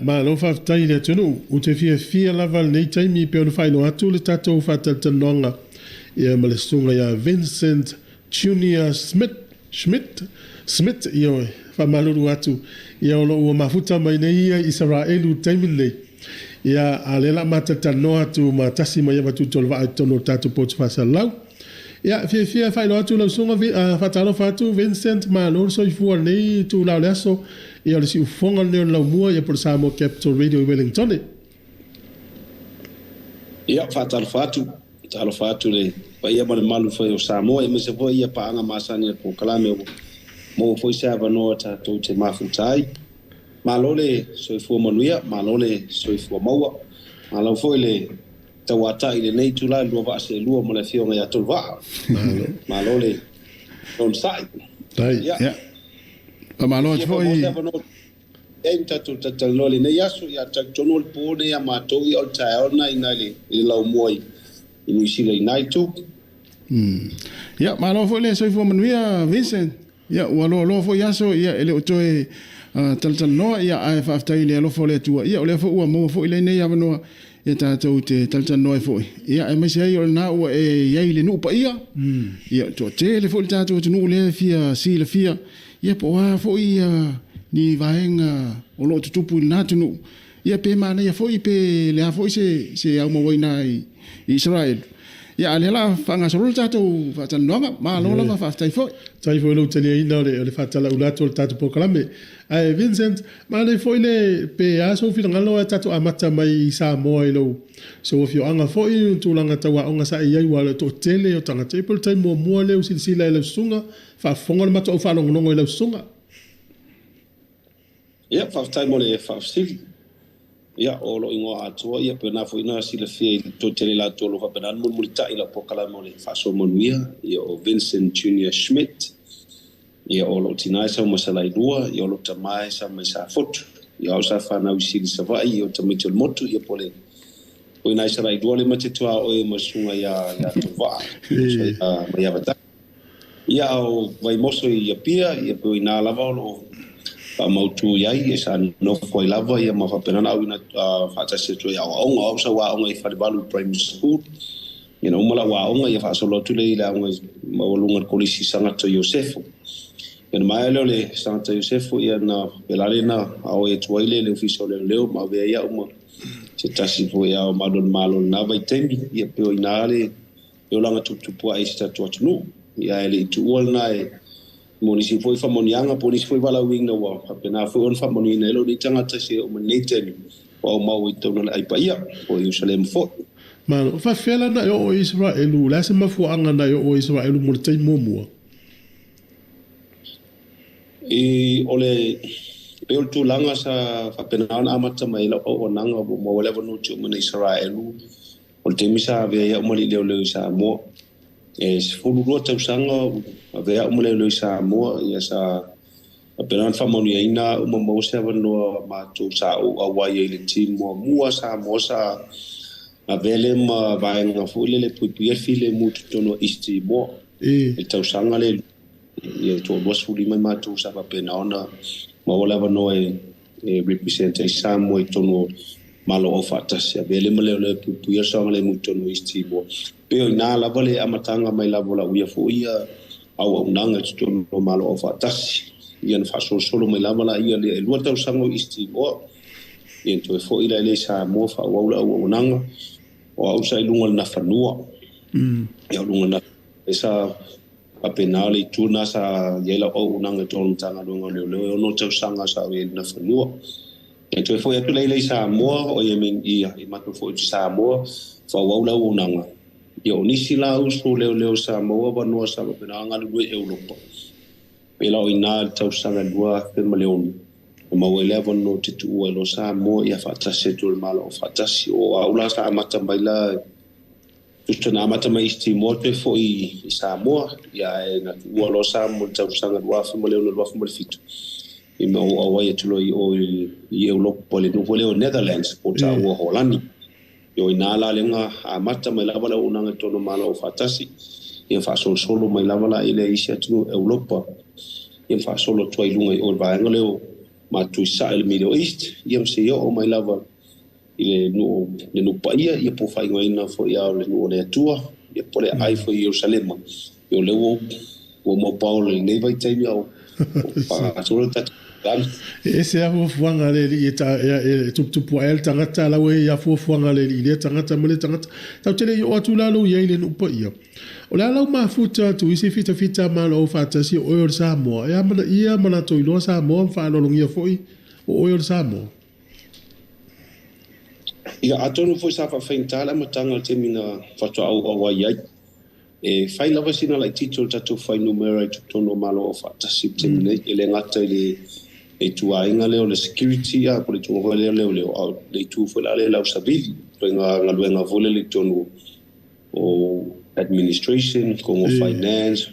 Malo faafetai i le atunuu. Ou te fiafia lava i lenei taimi pei ona faailoa atu le tatou faatalatalanoaga ia ma le susuga ia Vincent Junior Smith, Schmidt, Smit, ioe, faamalulu atu, ia o lo o ua mafuta mai nei ia i Isaraelu i le taimi lenei. Ia, a o lea o le a ma talatalanoa atu ma tasi ma ia Tuitolovaa i totonu o le tatou potu faasalalau. Ia, e fiafia e faailoa atu lau susuga, faatalofa atu Vincent, malo le soifua i lenei itula o le aso. Ia, o le siufofoga lenei o le Laumua, ia po o le Samoa Capital Radio i Wellingtone. Ia, faatalofa atu, talofa atu i le paia ma le mamalu foi o Samoa, aemaise foi ia paaga masani a le polokalame ua maua foi se avanoa tatou te mafuta ai. Malo le soifua manuia, malo le soifua maua. Malo foi le tauatai i lenei itula i le lua vaa seelua ma le Afioga ia Toluvaa. Malo. Malo le onosai. Tai. Ia. Ia. Faamalo atu foi. E tatou talatalanoa i lenei aso, ia talitonu o le po lenei ia matou, ia o le taeao lena i ina i le laumua i Niu Sila i ina itu. Ia, malo foi le soifua manuia Vincent. Ia, ua loaloa foi aso, ia, e le o toe talatalanoa, ia, ae faafetai i le alofa o le Atua, ia, o lea foi ua maua foi lenei avanoa, ia tatou te talatalanoa ai foi, ia, aemaise ai o lena ua e i ai i le nuu paia, ia, toatele foi le tatou atunuu lea e fia silafia, ia, po o a foi ia, ni vaega o lo o tutupu i lena atunuu, ia, pe manaia foi pe le a foi se aumauaiina i Isaraelu. Ia, a o lea o le a faagasolo le tatou faatalanoaga. Malo lava, faafetai foi. Faafetai foi i lou taliaina o le faatalaula atu o le tatou polokalame. Ae Vincent, manaia foi le, pe a sou finagalo ae tatou amata mai i Samoa i lou sou afioaga foi, i tulaga tau aoga sa e i ai, aua o le toatele o tagata. Ia po o le taimi muamua lea ua silasila i lau susuga, faafofoga le matou au faalogologo i lau susuga. Ia, faafetai mo le faafesili. Ia, o lou igoa atoa, ia, pei ona foi na silafia i le toatele latou o lo o faapena ona mulimulitai i lau polokalame o le Faasoa Manuia, ia, o Vincent Junior Schmidt. Ia, o lou tina e sau mai Salailua, ia, o lou tama e sau mai Safotu. Ia, au sa fanau i Sili Savaii, ia, o tamaiti o le motu, ia, po o le o ina i Salailua le ma te tuaoi ma susuga ia Toluvaa, ia mai Avatai. Ia, a o Vaimoso i Apia, ia, pei o ina lava o loo faamautu i ai, ia sa nofo ai lava, ia ma faapena na auina faatasi atu ai aoaoga. O au sa aoga i Falevalu Primary School. Ia na uma lau aoga, ia faasolo atu lea i le aoga maualuga le Kolisi Sagato Iosefo. Ia na maea lea o le Sagato Iosefo, ia na pela lea na aoai atu ai lea i le Ofisa o Leoleo, ma avea ai au ma se tasi foi ao malu o le Malo i lena vaitaimi. Ia pei o ina le olaga tuputupu ai i se tatou atunuu. Ia e le i tuua lena e mo nisi foi faamanuiaga po o nisi foi valaauina ua faapena foi ona faamanuiaina ai lou nei tagata se oo mai lenei taimi ua aumau i totonu o le ai paia po o Ierusalema foi. Malo. E faafefea la na e oo i Isaraelu? O le a se mafuaaga na e oo i Isaraelu mo le taimi muamua? I o le pei o le tulaga sa faapena ona amata mai ai lau auaunaga ua maua ai le avanoa ou te oo mai i Isaraelu o le taimi sa avea ai au ma alii leoleo i Samoa. E 12 tausaga avea au ma leoleo i Samoa, ia sa faapena ona faamanuiaina au ma maua se avanoa matou sa ou auai ai i le team muamua Samoa sa avea lea ma vaega foi lele e puipuia le filemu i totonu o East Timor. I le tausaga lea ia 25 i matou sa faapena ona maua le avanoa e represent ai Samoa i totonu o Malo Aufaatasi, avea lea ma leoleo e puipuia le saogalemu i totonu o East Timor. Pei o ina lava le amataga mai lava o lau ia foi ia auaunaga i totonu o Malo Aufaatasi. Ia na faasolosolo mai lava la ia lea e 2 tausaga o East Timor. Ia na toe foi la i Samoa faaauau le auaunaga. O au sa i luga o le Nafanua. Ia o luga o le Nafanua sa faapena o le itu lena sa i ai lau auaunaga i totonu o le Matagaluega o Leoleo e 6 tausaga sa ou i ai i le Nafanua. Ia toe foi atu lea i Samoa, o ia i matou foi i Samoa, faaauau le auaunaga. Ia o nisi la uso leoleo sa maua avanoa sa faapena ona galulue i Europa. Pei la o ina i le tausaga 2006, na maua ai le avanoa ou te tuua ai loa Samoa ia faatasi atu i le Malo Aufaatasi. O au la sa amata mai la, tusa na amata mai East Timor toe foi i Samoa, ia ae na tuua loa Samoa i le tausaga 2006 2007. I mea o auai atu loa i o i Europa le nuu foi lea o Netherlands po o taua Holani. Ia o ina la lea amata mai lava le auaunaga i totonu o Malo Aufaatasi, ia faasolosolo mai lava la i le isi atunuu Europa, ia faasolo atu ai i luga i o i le vaega lea o Matou i sae i le Middle East, ia ma seia oo mai lava i le nuu le nuu paia, ia po o faaigoaina foi a o le nuu o le Atua, ia po o le aai foi i Ierusalema. Ia o lea ua ua maupaolo i lenei vaitaimi a o faagasolo le tatou fonotaga. E ese lava fuafuaga a le Alii e, ta, e, e tuputupu ae le tagata, la ua i ai fuafuaga a le Alii i lea tagata ma lea tagata. Tatou te le i oo atu la lou i ai i le nuu paia. O le a lau mafuta atu i se fitafita malo faatasi o oe o le Samoa, e amanaia ma latou iloa Samoa ma faaaloalogia foi o oe o le Samoa. Ia, atonu foi sa faafaigata le amataga i le taimi na faatoa auau ai ai. E fai lava sina laitiiti o le tatou fuainumera i totonu o Malo Aufaatasi i le taimi nei, e le gata i le ituaiga lea o le security, a po o le ituaiga foi lea o leoleo, a o le itu foi la lea o le au savili, ituaiga galuega foi lele i totonu o administration, totonu o finance,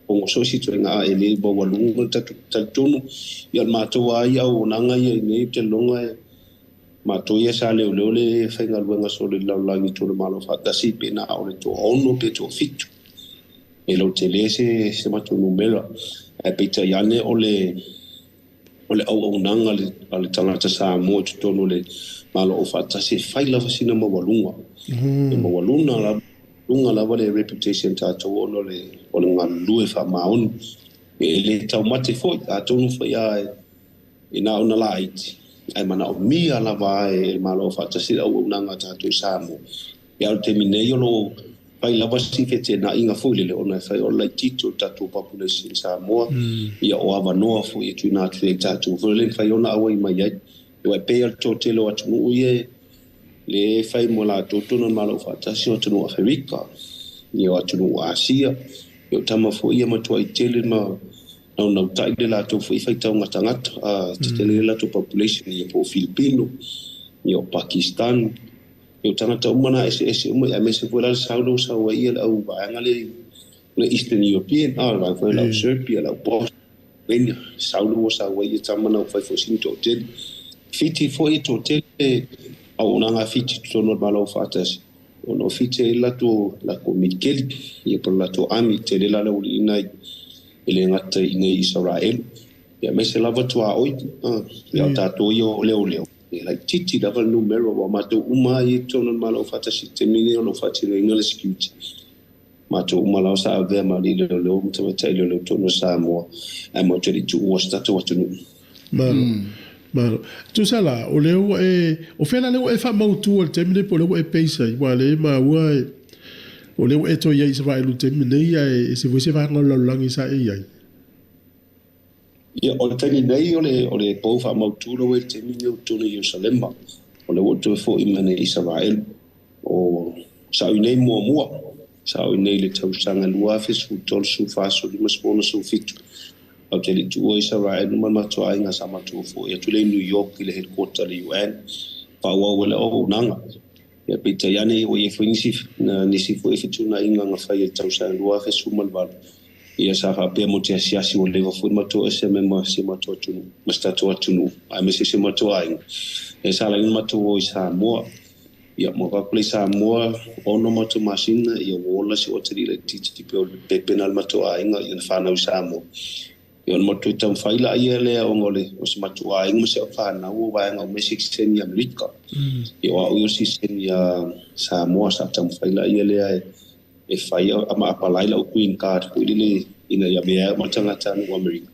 totonu o so o se ituaiga a e le maualuga le tatou talitonu. Ia o le matou lava ia auaunaga ia i inei, ou te lagona e matou ia sa leoleo le faigaluega solo i le lalolagi i totonu o Malo Faatasi pe na o le toaono pe toafitu. E le o tele se matou numera, ae peitai ane o le auaunaga a le tagata Samoa i totonu o le Malo Aufaatasi e fai lava sina maualuga. E maualuga lava le reputation tatou ona o le galulue faamaoni. E le taumate foi, atonu foi a e na ona laiti, ae manaomia lava e le Malo Aufaatasi le auaunaga a tatou i Samoa. Ia o le taimi nei o lo o fai lava si feteenaiga foi lele ona e fai o le laitiiti o le tatou population i Samoa, ia o avanoa foi e tuuina atu ai tatou foi lele mafai ona auai mai ai. Aua e pei o le toatele o atunuu ia le fai mo latou totonu o le Malo Aufaatasi o atunuu Aferika, ia o atunuu Asia, ia o tama foi ia matuai tele ma naunautai le latou foi faitauga tagata, tetele le latou population, ia po o Filipino, ia o Pakistan, ia o tagata uma na eseese uma, aemaise foi la le sau lea ua sau ai ia le au vaega lea le Eastern European, le vaega foi le au Serbia, le au Bosnia, sau lea ua sau ai ia tama na ua fai foi sina toatele. Fiti foi e toatele auaunaga a Fiti i totonu o le Malo Aufaatasi, ona o Fiti e i ai le latou militeli, ia po o le latou army, tele la le auiliiliina ai e le gata i inei i Isaraelu, ia aemaise lava tuaoi, ia o tatou ia o leoleo, e laitiiti lava le numera, aua matou uma lava ia i totonu o le Malo Aufaatasi i le taimi lenei o lo o faatinoina le security. Matou uma lava sa avea ma alii leoleo ma tamaitai leoleo i totonu o Samoa, ae matou te le i tuua si tatou atunuu. Malo. Malo. Tusa la, o lea ua e, o fea la lea ua e faamautu i le taimi lenei po o lea ua e base ai, aua o lea e maua o lea ua e toe i ai i Isaraelu i le taimi lenei, ae ese foi se vaega o le lalolagi sa e i ai. Ia, o le taimi nei o le pou faamautu lea ua i le taimi lenei o totonu i Ierusalema, o lea ua ou toe foi mai nei i Isaraelu. O sa au i nei muamua, sa au i nei i le tausaga 2013, 14, 15, 16, 17. Ou te le i tuua Isaraelu ma le matou aiga sa matou foi atu lea i New York i le headquarter a le UN, faaauau ai le auaunaga. Ia peitai ane ua i ai foi nisi foi fetuunaiga na fai i le tausaga 2018. Ia sa faapea mo te asiasi ua leva foi matou ese mai ma si matou atunuu, ma si tatou atunuu, aemaise si matou aiga. Ia sa laina matou o i Samoa. Ia ma avatu lea i Samoa, 6 matou masina, ia ua ola si ou atalii laitiiti pei o le pepena o le matou aiga, ia na fanau i Samoa. Ia ona matou taumafai laia lea ona o si matou aiga ma si au fanau o vaega uma e sitiseni i Amerika. Ia o au ia o le sitiseni ia Samoa sa taumafai laia lea e fai ma apalai lau green card foi lele ina ia avea ai ma tagatanuu Amerika.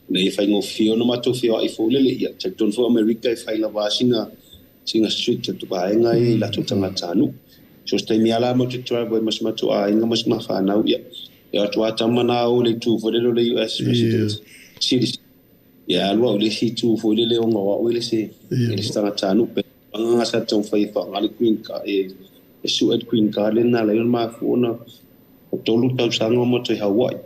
Ina ia faigofie ona matou feoai foi lele, ia talitonu foi o Amerika e fai lava sina strict atu vaega ia i latou tagatanuu. So se taimi lava la matou te travel ai ma si matou aiga ma si mafanau, ia e o atu lava tama na o i le itu foi lele o le US resident citizen. Ia alu au i le isi itu foi lele ona o au e le se tagatanuu. Pe tulaga sa taumafai e faaaoga le green card, e sue le green card lea na ala ai ona mafua ona o 3 tausaga o matou i Hawaii.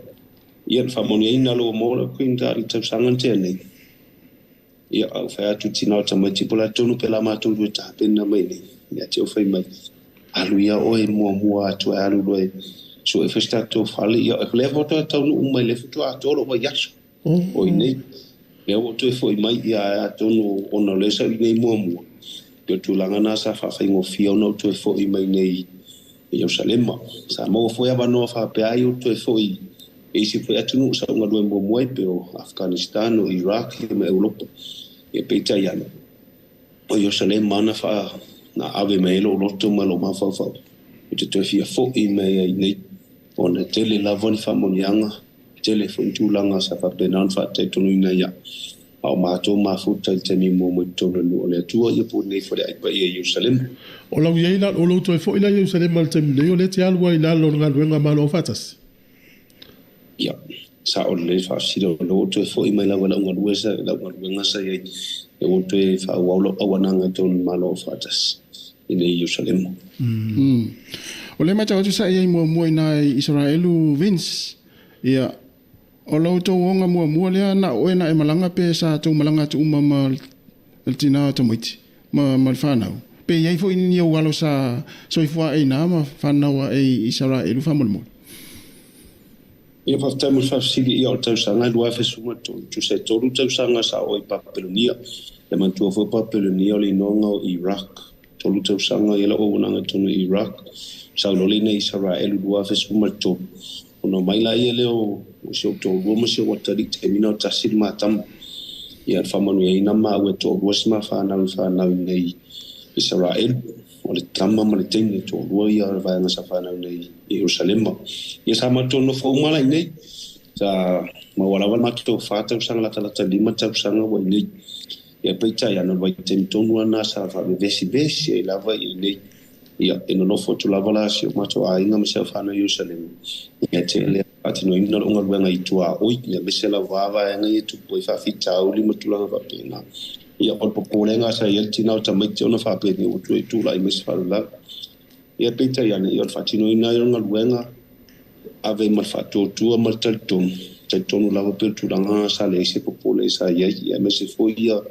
Ia na faamanuiaina loa maua lau green card i le tausaga na tea nei. Ia, a ou fai atu i tina o tamaiti po o le a tonu pe la matou lua tapena mai nei. Ia te ou fai mai, alu ia oe muamua atu ae alu loa e sue foi se tatou fale. Ia, o lea faatoa taunuu mai, lea faatoa atoa lou vaiaso o i nei. Lea ua ou toe foi mai, ia ae atonu ona o lea sa ou i nei muamua, pei o le tulaga lena sa faafaigofie ona ou toe foi mai nei i Ierusalema. Sa maua foi avanoa faapea ai ou toe foi i isi foi atunuu sa ou galue muamua ai, pei o Afghanistan, o Iraq ma Europa. Ia peitai ane, o Ierusalema na faa na ave mai ai lou loto ma lou mafaufau ou te toe fia fo'i mai ai nei, ona e tele lava ni faamanuiaga, tele foi ni tulaga sa faapena ona faataitonuina ia a o matou mafuta i le taimi muamua i totonu o le nuu o le Atua, ia po o lenei faleai paia i Ierusalema. O lau i ai la, o lou toe foi la i Ierusalema i le taimi nei, o lea e te alu ai i lalo o le galuega a Malo Aufaatasi? Ia, sao lelei le faafesili, o lea ua ou toe foi mai lava i lau galue sa, lau galuega sa i ai, lea ua ou toe faaauau lau auaunaga i totonu o le Malo Aufaatasi i nei i Ierusalema. O lea e matau atu sa i ai muamua i ina i Isaraelu Vince, ia, o lo outou oga muamua lea na o oe na e malaga pe sa tou malaga atu uma ma le tina o tamaiti ma ma le fanau? Pe i ai foi ni ou alo sa soifua ae i ina ma fanau ae i Isaraelu faamolemole? Ia, faafetai mo le faafesili. Ia, o le tausaga e 2013, tusa e tolu tausaga sa oo i Papelonia. E manatua foi o Papelonia o le inoga o Iraq. Tolu tausaga ia lau auaunaga i totonu o Iraq. Sau loa lea i inei i Isaraelu i le 2013. Ona omai laia lea o si ou toalua ma si ou atalii, taimi na o tasi le ma tama. Ia, faamanuiaina maua e toalua si ma fanau i fanau i inei i Isaraelu. O le tama ma le teine, toalua ia o le vaega sa fanau nei i Ierusalema. Ia sa matou nofo uma la i inei. Sa maua lava le matou fa tausaga latalata lima tausaga ua i inei. Ia peitai ane o le vaitaimi tonu lava lena sa faavevesivesi ai lava i inei. Ia, e nonofo atu lava la si o matou aiga ma si au fanau i Ierusalema. Ia tele a faatinoina lou galuega i tuaoi, ia aemaise lava vaega ia e tupu ai faafitauli ma tulaga faapena. Ia, o le popolega sa i ai le tina o tamaiti ona faapea ua toe tulai mai se faalavelave. Ia, peitai ane, ia o le faatinoina ai o le galuega, ave ma le faatuatua ma le talitonu, talitonu lava pei o le tulaga sa leai se popole sa i ai, ia aemaise foi ia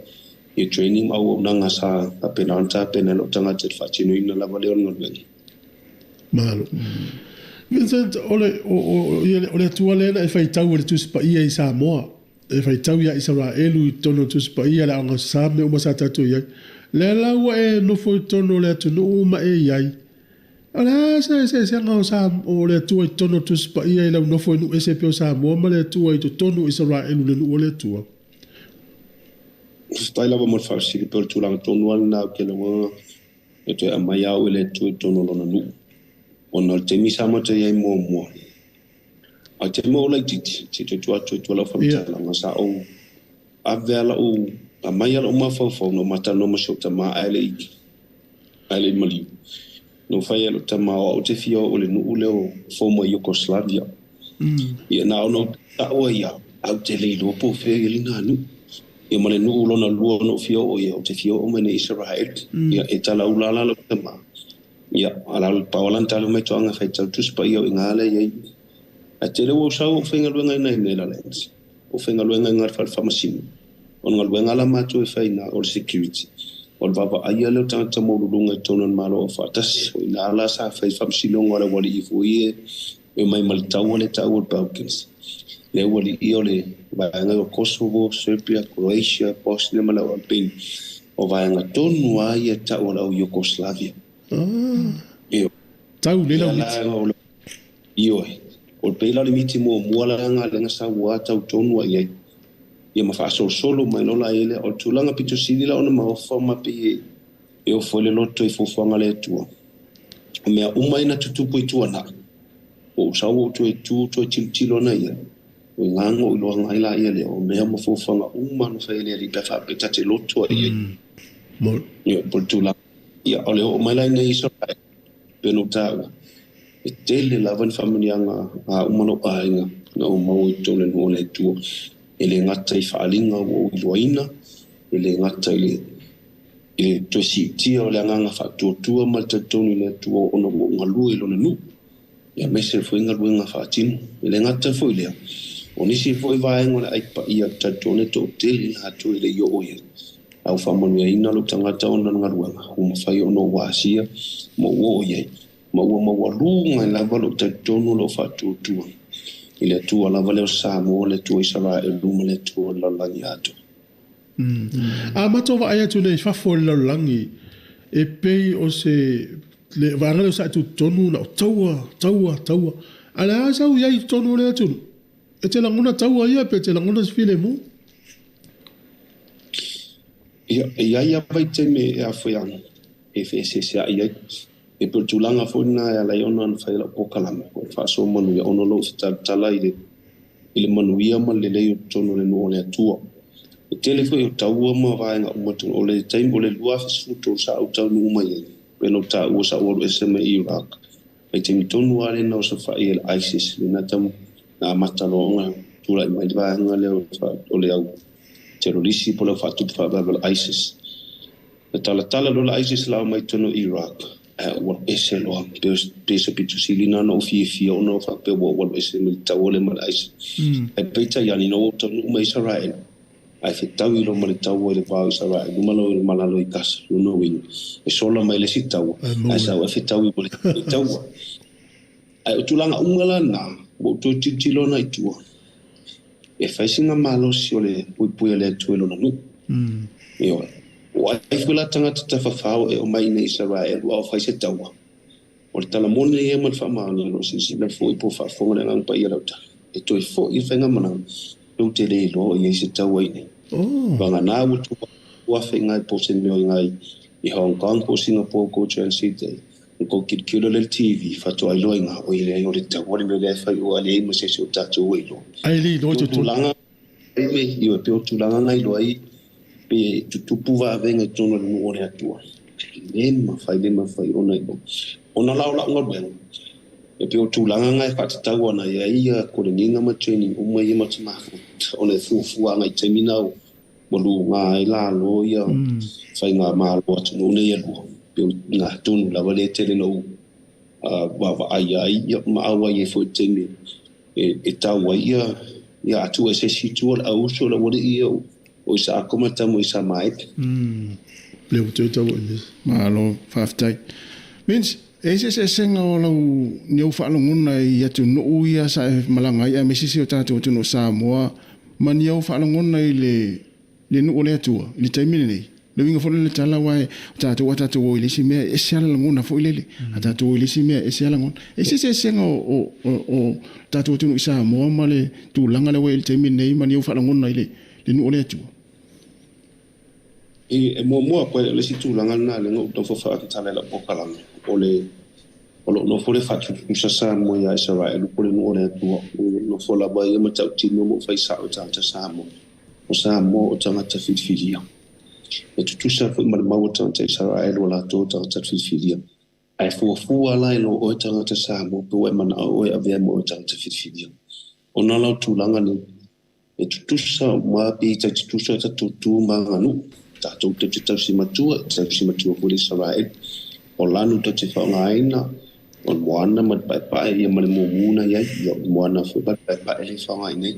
ia training ma auaunaga sa faapena ona tapena e lou tagata i le faatinoina lava lea o le galuega. Malo. Vincent, o le, o, o, o le Atua lea na e faitau i le Tusi Paia i Samoa. E faitau iā Isaraelu i totonu o le Tusi Paia, le Aoga Sa, mea uma sa tatou i ai. Lea la ua e nofo i totonu o le atunuu ma e i ai. O le a se eseesega o, sa, o le Atua i totonu o le Tusi Paia i lau nofo i nuu ese pei o Samoa ma le Atua i totonu o Isaraelu le nuu o le Atua? Faafetai lava mo le faafesili, pei o le tulaga tonu lava lena ou te lagona e toe aumai au e le Atua i totonu o Lona nuu. Ona o le taimi sa matou i ai muamua, A o le taimi ua ou laitiiti, se i toe tuu atu i tua lau faamatalaga, sa ou ave lava lau, aumai lava lou mafaufau na ou matalanoa ma si ou tama ae le i, ae le i maliu. Na ou fai ai i lou tama, o au ou te fia oo i le nuu lea o former Yugoslavia. Ia na ona ou tau ai lava, ae ou te le iloa po o fea e i ai lena nuu. Ia ma le nuu lona lua na ou fia oo i ai, ou te fia oo mai nei i Israel. Ia e talaula la lou tama. Ia, a la o le pau lava lana tala mai toaga faitau Tusi Paia o i ina lea i ai. Ae tele ua ou sau ou faigaluega i ina i Netherlands, ou faigaluega i ina i le fale faamasino. O le galuega la matou e fai i ina o le security, o le vaavaaia lea o tagata maualuluga i totonu o le Malo Aufaatasi. O i ina la sa fai faamasinoga o le aualii foi ia e omai ma le taua lea e taua o le Balkans. Le aualii ia o le vaega o Kosovo, Serbia, Croatia, Bosnia ma le au Albania. O vaega tonu lava ia e tau o le au Yugoslavia. Ioe. Tau lelei lau miti. Ioe. O le pei la o le miti muamua la nga lea na sau a tau tonu a i ai. Ia ma faasolosolo mai loa la i ai lea. O le tulaga pito sili la ona maofa ma pei e ofo ai le loto i fuafuaga a le Atua. O mea uma ia na tutupu i tuanai, ua ou sau ou toe tu toe tilotilo ana ia, o i gaga o iloaga ai laia lea, o mea ma fuafuaga uma na fai e le Alii pe a faapea ta te loto ai i ai. Ia, po o le tulaga. Ia, o le oo mai la i nei Isaraelu, pei ona ou taua, e tele lava ni faamanuiaga a uma lou aiga na ou maua i totonu o le nuu o le Atua. E le gata i faaaliga ua ou iloaina, e le gata i le i le toe siitia o le agaga faatuatua ma le talitonu i le Atua ona ua ou galue i Lona nuu, aemaise foi galuega faatino. E le gata foi i lea, o nisi foi vaega o le ai paia ou te talitonu e toatele i latou e le i oo i ai. A ua faamanuiaina lou tagata ona le galuega, ua mafai ona ou asia ma ou oo i ai, ma ua maualuga ai lava lou talitonu o lou faatuatua i le Atua lava lea o Samoa, le Atua o Isaraelu ma le Atua o le lalolagi atoa. A matou vaai atu nei i fafo i le lalolagi, e pei o se le vaega lea o Saetutonu na o taua, taua, taua. A o le a sau i ai i totonu o le atunuu? E te lagona taua ia pe te lagona se filemu? Ia, e i ai lava vaitaimi e afoi ana, e feeseesea'i ai. E pei o le tulaga foi lena e ala ai ona na fai ai lau polokalame, o le faasoa manuia, ona o lou fetalatala i le i le manuia ma le lelei o totonu o le nuu o le Atua. E tele foi o taua ma vaega uma o le taimi o le 2013 sa ou taunuu mai ai, pei ona ou taua sa ou alu ese mai Iraq. Vaitaimi tonu lava lena o saofai ai le ISIS, lena tau na amata loa ona tulai mai le vaega lea o le au terrorisi po o le au faatupu faavavau o le ISIS. Na talatala loa le ISIS la mai totonu o Iraq, ae ou alu ese loa. Pe se pito sili lena ona ou fiafia ona ou faapea ua ou alu ese mai le taua lea ma le ISIS. Ae peitai ane, ina ua ou taunuu mai Isaraelu, ae fetaui loa ma le taua i le va o Isaraelu ma lo ma lalo i Gasa, lona uiga, e sola mai le isi taua, ae sau ae fetaui ma le taua. Ae o tulaga uma la na, ua ou toe tilotilo ana i tua, e fai sina malosi o le puipui a le Atua i lona nuu. Ioe. O ai foi la tagata tafafao e omai i Isaraelu a o fai se taua. O le tala moni ia ma le faamaoni o lo o silasila foi po o faafofoga le Agaga Paia i lau tala, e toe foi i le faigamalaga, tou te le iloa o i ai se taua i inei. Vagana ua tuu afe i ngai po o se mea i ngai i Hong Kong po o Singapore ko transit ai. O kou tilotilo lea i le TV, faatoa iloa i ina, oi leai o le taua le mea lea e fai ua leai ma se isi o tatou e iloa. Ai le iloa i totonu. Tulaga ioe, pei o tulaga na iloa ai pe tutupu vavega i totonu o le nuu o le Atua. Le mafai, le mafai ona iloa. Ona la o lau galuega, e pei o tulaga na e faatatau ana i ai ia koleniga ma training uma ia ma te mafuta, ona e fuafua agai i taimi na ua luga ai lalo ia faigamalo a atunuu nei e lua. Pei o i tonu lava lea e tele na ou vaavaai ai ia ma auai ai foi i le taimi e tau ai ia atu ai se isi itu o le auuso o le aualii ia o Isaako ma le tama o Isamaele. Le ua toe tau ai nisi. Malo, faafetai. Vince, e i ai se eseesega o lau ni ou faalogona i atunuu ia sa e malaga ai aemaise si o tatou atunuu o Samoa ma ni ou faalogona i le le nuu o le Atua i le taimi lenei? Le uiga foi lea o le tala aua o tatou a tatou o i le isi mea e ese lava le lagona foi lele. A tatou o i le isi mea e ese lava lagona. E i ai se eseesega o o tatou atunuu i Samoa ma le tulaga lea ua i ai i le taimi lenei ma ni ou faalogona i le nuu o le Atua? E muamua atu ai, o le isi tulaga lena lea na ou taumafai faamatala i lau polokalame, o le o lo o nofo le faatutusa Samoa ia Isaraelu po o le nuu o le Atua. O lo o nofo lava ia matautino ma ou fai sao i tagata Samoa. O Samoa o tagata filifilia. E tutusa foi ma le mau o tagata Isaraelu o latou o tagata filifilia. Ae fuafua la i lo oe tagata Samoa pe ua e manao oe e avea ma oe tagata filifilia. Ona la o tulaga nei, e tutusa uma pe tai tutusa tatou tu ma aganuu. Tatou te tausi matua, e tausi matua foi le Isaraelu. O lanu tou te faaaogaina, o le moana ma le paepae ia ma le mumu na i ai, ia o le moana foi ma le paepae lea e faaaoga i nei.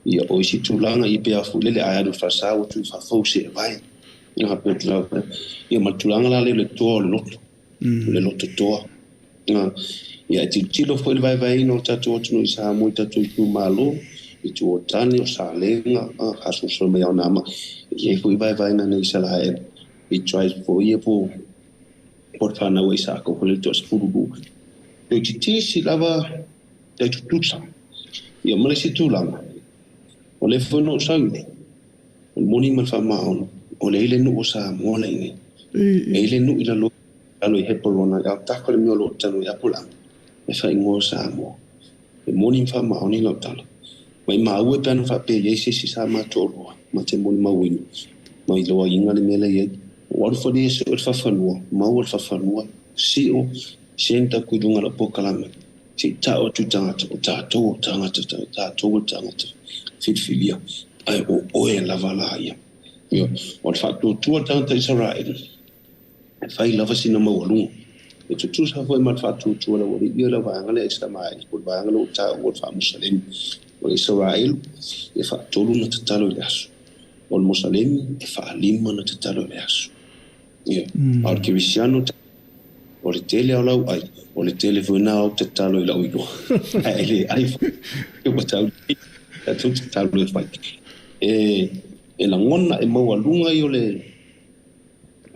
Ia o isi tulaga ia pe a foi lele ae alu i le falesa ua tu faafou se vae. Ia pe ia ma le tulaga la lea o le toa o le loto, o le loto toa. Ia e tilotilo foi i le vaevaeina o tatou atunuu i Samoa i tatou itumalo, i itu o Tane, o Salega, faasolosolo mai ao nama. E i ai foi vaevaega nei i Isaraelu, i tribes foi ia po o le fanau a Isaako foi le toasefululua. Toeitiiti lava tai tutusa. Ia ma le isi tulaga, o lea foi na ou sau nei, o le moni ma le faamaoni, o lea i le nuu o Samoa la i nei. E i le nuu i lalo lalo i Heperona, i autafa le mea o lo o tanu i Apulama, e faaigoa o Samoa. E moni ma faamaoni lau tala. Maimau e pe ana faapea i ai se isi sa matou loa, ma te molimauina, ma iloaina le mea la i ai. Ua alu foi le fafanua, maua le fafanua, sio, send atu i luga o lau polokalame, se i tau atu i tagata, o tatou o tagata, tatou o tagata filifilia, ae o oe lava la ia. Ioe, o le faatuatua o le tagata Isaraelu, e fai lava sina maualuga. E tutusa foi ma le faatuatua o le aualii ia o le vaega lea Isamaeli, po o le vaega lea ua taua o le Faamusalemi. O le Isaraelu, e faatolu na tatalo i le aso. O le Mosalemi, e faalima na tatalo i le aso. Ia, a o le Kerisiano, o le tele o lau ai, o le tele foi na o tatalo i lau iloa. Ae le ai foi, ua tau tatou tatalo e fai. E lagona e maualuga ia o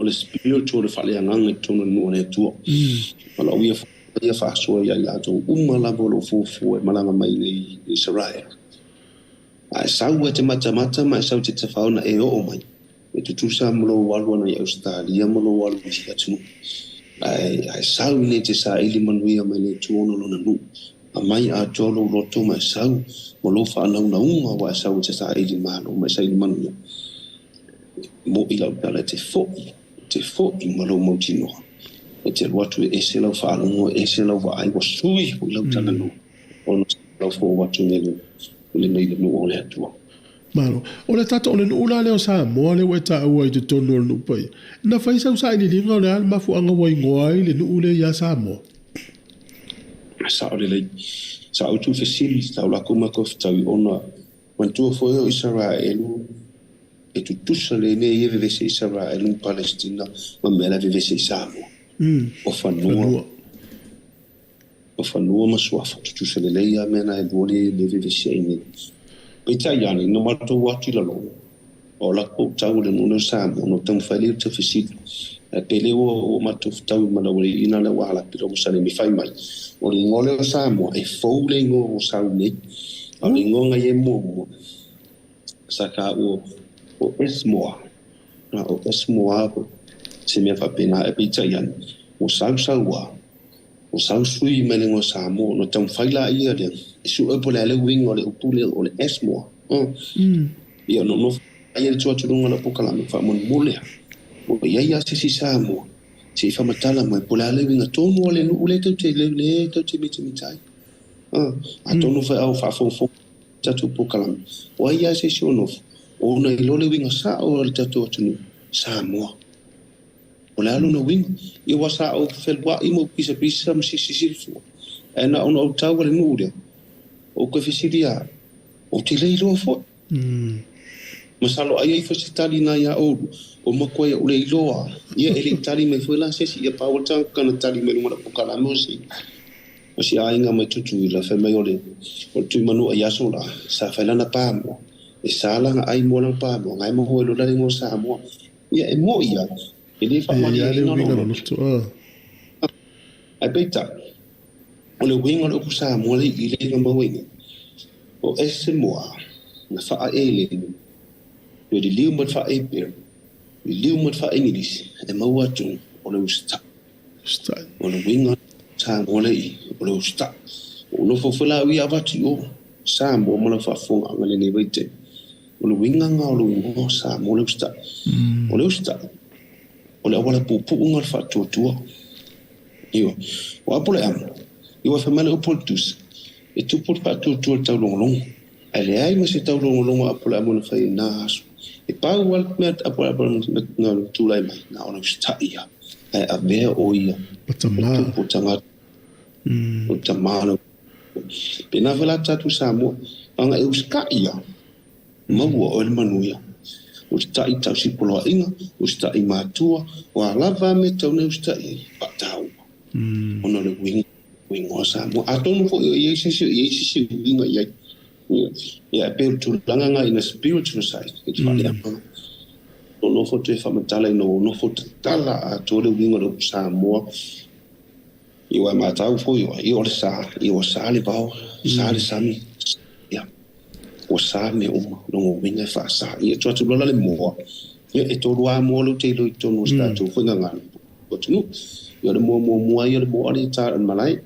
le spiritual, le faaleagaga i totonu o le nuu o le Atua. O lau ia ia faasoa ia i latou uma lava o lo o fuafua e malaga mai nei i Isaraelu. Ae sau e te matamata ma e sau te tafaona e oo mai. E tutusa ma lou alu ʻana i Ausetalia ma lou alu i isi atunuu. Ae, a e sau iinei e te saili manuia mai le Atua ona o Lona nuu. Aumai atoa lou loto ma e sau ma lou faanaunauga ua e sau e te saili malo ma e saili manuia. E moʻi lau tala e te foʻi, e te foʻi ma lou mautinoa. E te alu atu e ese lau faalogo, e ese lau vaai, ua sui foi lau talanoa ona o lau fou atu nei i le nuu o le Atua. Malo. O le tatou, o le nuu la lea o Samoa lea ua e taua i totonu o le nuu paia, na fai sau sailiiliga o le a le mafuaaga ua igoa ai le nuu lea ia Samoa? Sao lelei. Sa ou tuufesili, sa ou lako ma fetaui ona manatua foi o Isaraelu e tutusa le mea ia vevesi Isaraelu ma Palestina ma mea la vevesi i Samoa. O fanua. O fanua ma suafa tutusa lelei a mea na e lua le vevesi ai nei. Peitai ane, ina matou atu i lalo, o lakou tau o le nuu lea o Samoa, ona ou taumafai lea i le taufesili. Ae pei lea ua matou fetaui ma le aualiiina lea ua alapi lau masalemi fai mai, o le igoa lea o Samoa, e fou le igoa ua sau nei. A o le igoa na i ai muamua, sa taua o Esmoa. O Esmoa se mea faapena, ae peitai ane, ua sau sau lava, ua sau sui mai le igoa Samoa, ona taumafai laia lea e sue po o le a le uiga o le upu lea o le Esmoa. Ia, ona nofo ai le tua atu i luga o lau polokalame faamolemole lava, ua i ai lava se isi Samoa se i faamatala mai po o le a le uiga tonu o le nuu lea tou te lea tou te mitamita ai. Atonu foi a o faafogafoga tatou polokalame, o ai lava se isi o nofo, ona iloa le uiga sao o le tatou atunuu, Samoa. O le a lona uiga? Ia ua sa ou feluai ma ou pisapisa ma silisili fua, ae na ona ou tau a le nuu lea, ou toe fesili lava, ou te le iloa foi. Masalo ai ai foi se tali na ia oulua, o matua ia ou le iloa. Ia e le i tali mai foi la se isi, ia pau le tagata na tali mai luga o lau polokalame o se o si aiga mai Tutuila, fai mai o le o le Tuimanua i aso la, sa fai lana pamoa, e sa lana ai mo lana pamoa, ngai mo hoi lo la le Samoa. Ia e moʻi a, e le faamalieina lou loto. Ae peitai, o le uiga o le upu Samoa le i le na maua i nei, o ese moa na faaelemu, pe liliu mai le faa-Eperu, liliu mai le faa-Igilisi, e maua atu o le usitai. O le uiga Samoa le i, o le usitai. Ua ou nofo foi la au ia avatu i o Samoa ma lau faafofogaaga i lenei vaitaimi. O le uiga lena o lou igoa o Samoa le usitai. O le usitai, o le auala puupuuga o le faatuatua. Ioe. O Apoleamo, ioe fai mai le upu o le Tusi, e tupu le faatuatua i le taulogologo. Ae leai ma se taulogologo a Apoleamo na fai i lena aso. E pau lava le mea a Apoleamo na tulai mai, na ona usitai lava, ae avea o ia Ma e tamā. tupu o tagata, o tamā o le Pēnā foi la tatou Samoa, leaga e usitai lava, maua oe le manuia. Usitai i tausi poloaiga, usitai i matua, o a lava mea e tatau ona e usitai ai, faataua. Ona o le uiga, uiga o Samoa. Atonu foi o i ai se isi, o i ai se isi uiga i ai. Ia, e pei o le tulaga lena in a spiritual side, i le faaleagaga. O nofo toe faamatala ina ua nofo tatala atoa le uiga o le upu Samoa. Ia ua e matau foi, ia o le sa, ia ua sa le vao, sa le sami, ia ua sa mea uma, lona uiga e faasa. Ia tuu atu loa la le moa, ia e tolu lava moa lea ou te iloa i totonu o se tatou foi gagana atunuu. Ia o le moa muamua ia o le moa lea e ta i le malae,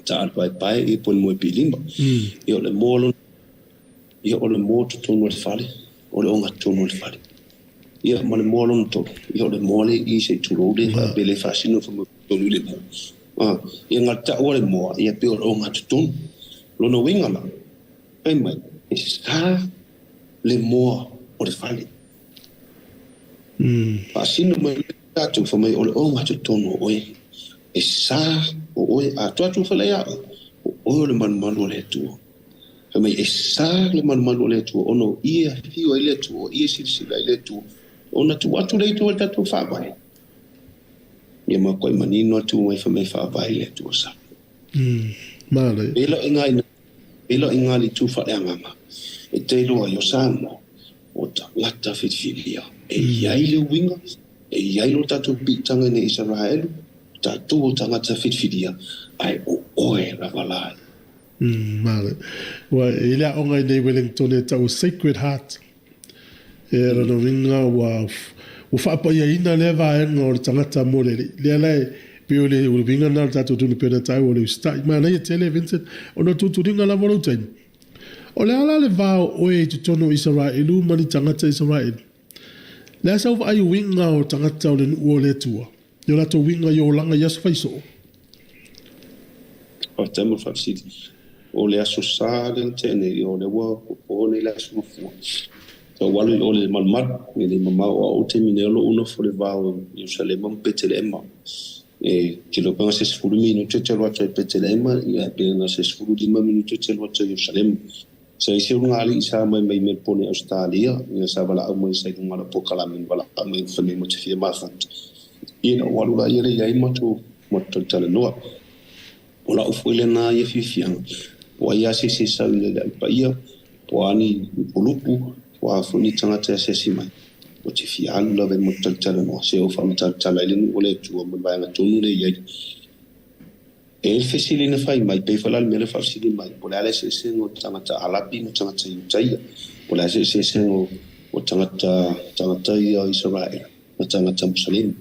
ta i le paepae ia po o le moe pilima. Ia o le moa lona, ia o le moa totonu o le fale, o le ogatotonu o le fale. Ia ma le moa lona tolu, ia o le moa lea i i se i tulou le pe le faasino fai mai tolu i le moa. Ia na taua le moa, ia pei o le ogatotonu. Lona uiga la, fai mai, e sa le moa o le fale. Faasino mai le tatou fai mai o le ogatotonu o oe. E sa o oe, a tuu atu foi la ia oe, o oe o le malumalu o le Atua. Fai mai e sa le malumalu o le Atua ona o i e afio ai le Atua, o i e silasila ai le Atua, ona tuu atu lea i tua i le tatou faavae. Ia matuai manino atu mai fai mai faavae le Atua sa. Manaia. Pela i ngā pela i ngā le itu faaleagaga e te iloa ai o Samoa o tagata filifilia. E i ai le uiga, e i ai lo tatou piitaga ina Isaraelu, o tatou o tagata filifilia, ae o oe lava la. Manaia. Ua i le aoga i nei Wellington e tau Sacred Heart. E lona uiga ua ua faapaiaina lea vaega o le tagata mo le Alii. Lea la e pei o le uiga lena o le tatou tunu pei ona taua o le usitai. Manaia tele Vincent ona o tuutuliga lava o lou taimi. O le a la le va o oe i totonu o Isaraelu ma ni tagata Isaraelu? Le a sau vaai uiga o tagata o le nuu o le Atua? I o latou uiga i olaga i aso faisoo? Faafetai mo le faafesili. O le Aso Sa lea na tea nei, o lea ua po nei le Aso Gafua. Sa ou alu i o i le malumalu, e le i mamao o au i le taimi nei o lo o ou nofo i le va o Ierusalema ma Petelehema. E te iloa pe na se 10 minute te alu atu ai i Petelehema, ia pe na se 15 minute te alu atu ai i Ierusalema. Sa i ai se ulugalii sa omai mai Melbourne i Ausetalia, ia sa valaau mai sa i luga o lau polokalame na valaau mai fai mai ma te fia mafuta. Ia na ou alu laia lea i ai matou talatalanoa. O la'u foi lena ia fiafiaga, po o ai lava se isi e sau i le Au Paia, po o a ni pulupu, po o a foi ni tagata e asiasi mai, ou te fia alu lava e motu talatalanoa, se o faamatala ai le nuu o le Atua ma le vaega tonu lea e i ai. E i ai le fesili na fai mai, pei foi la le mea lea faafesili mai, po o le a le eseesega o tagata Arapi ma tagata Iutaia, po o le a se eseesega o tagata tagata ia o Isaraelu ma tagata Musalemi.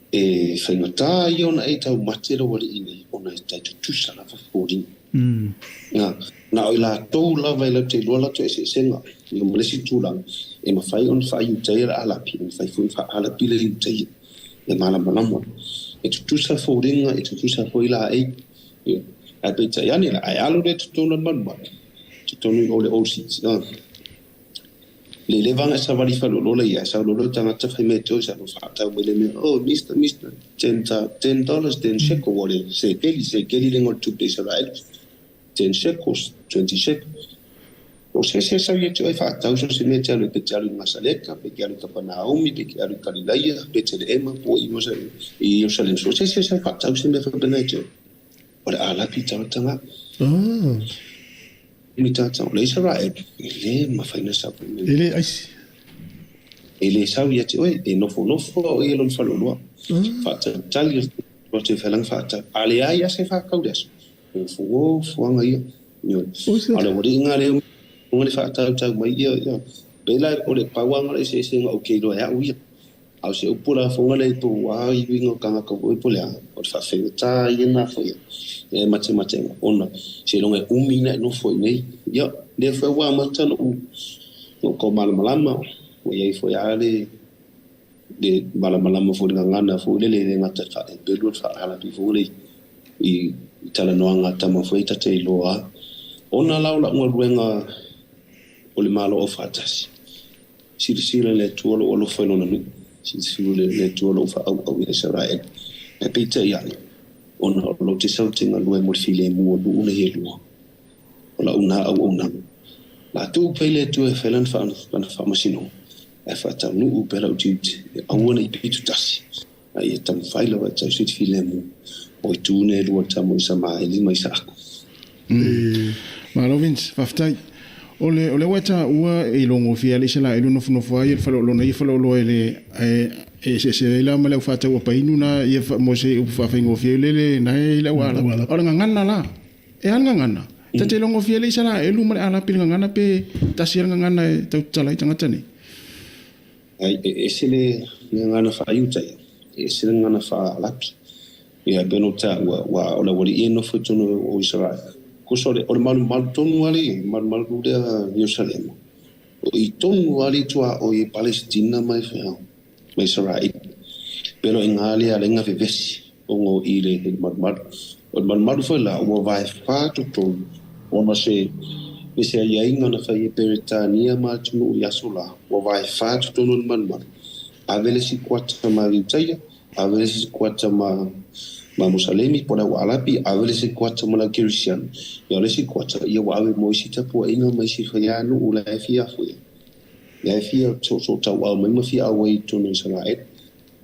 E faigata ia ona e taumate lou alii nei, ona e tai tutusa lava foliga. Na, na o i latou lava e latou te iloa latou eseesega, ia ma le isi tulaga, e mafai ona faa-Iutaia le Arapi, e mafai foi ona faa-Arapi le Iutaia, e malamalama. E tutusa foliga, e tutusa foi laei. Ia, ae peitai ane la, ae alu lea i totonu o le malumalu, totonu i o le Old City, Le leva ona e savali faleolola ia, e sau loa le tagata fai mai te sa faatau mai le mea, oh mister, mister, ten, $10, 10 shekel, ua le sekeli, sekeli le igoa o le tupe Isaraelu, 10 shekels, 20 shekels. O se ese e sau ia te oe faatau so se mea e te alu ai, pe te alu i Nasaleta, pe te alu i Kapanaumi, pe te alu i Kalilaia, Peteleema, po o i Ierusalemu. So se ese e sau faatau se mea faapena e te oe. O le Arapi tagata nga. Ah. Ni tata o le Isaraelu, e le mafai na sau. E le aisi. E le sau ia te oe, e nofonofo o ia lona faleoloa. Faatalitali o te whailanga whaatau. A le ai ase whakau le aso. O fuo, fuanga ia. A le wari inga leo, unga le whaatau tau mai ia, ia. Pela o le pauanga le se se nga o ke iloa e au ia. A o se upu la foga le po ua iuiga o tagata foi po o le a, o le faafegatā ia na foi e matematega ona seiloga e umi ina e nofo i nei. Ia, lea foi ua amata lo'u lo'u taumalamalama, ua i ai foi lava le le malamalama foi i le gagana foi lele e le gata i le faa-Heperu a o le faa-Arapi foi lele i talanoaga a tama foi ta te iloa a. Ona la o la'u galuega o le Malo Aufaatasi, Silasila le Atua lou alofa i lona nuu, silasila le Atua lou faaauau ia Isaraelu. Ae peitai ane, ona o lou te sau te galue mo le filemu o nuu nei e lua, o lau na auaunaga. La tuu pea i le Atua e fai lana faamasinoga, ae faataunuu pea lau tiute, e aua ne i pitotasi, a ia taumafai lava e tausi le filemu o itu nei e lua tama o Isamaeli ma Isaako. Malo Vince, faafetai. O le o lea ua e taua e ilogofia ai le Isaraelu nofonofo ai i le faleoloa ia faleoloa e le e eseese ai la ma le au faatau apainu na ia mo se upu faafaigofie lele na e i le au Arapi. O le gagana la, e a le gagana? Ta te ilogofia ai le Isaraelu ma le Arapi i le gagana pe tasi a le gagana e tau tatala ai tagata nei? Ai, e ese le gagana faa-Iutaia, e ese le gagana faa-Arapi. Ia, e pei ona ou taua, ua o le aualii e nofo i totonu o Isaraelu. Kosa o le, o le malumalu tonu lava lea, le malumalu lea Ierusalema, o i tonu lava le tuaoi e Palesitina ma ma Isaraelu. Pei o i ina lea e ala ai ona vevesi ona o i le malumalu. O le malumalu foi la, ua vaefa totonu ona se i se aiaiga na fai e Peretania ma atunuu i aso la, ua vaefa totonu o le malumalu. Ave le isi kuata ma Iutaia, ave le isi kuata ma ma Musalemi po o le au Arapi, ave le isi kuata ma le au Kerisiano. Ia o le isi kuata, ia ua ave mo isi tapuaiga ma isi faianuu la e fia afu ai, la e fia soosootauau mai ma fia auai i totonu o Isaraelu.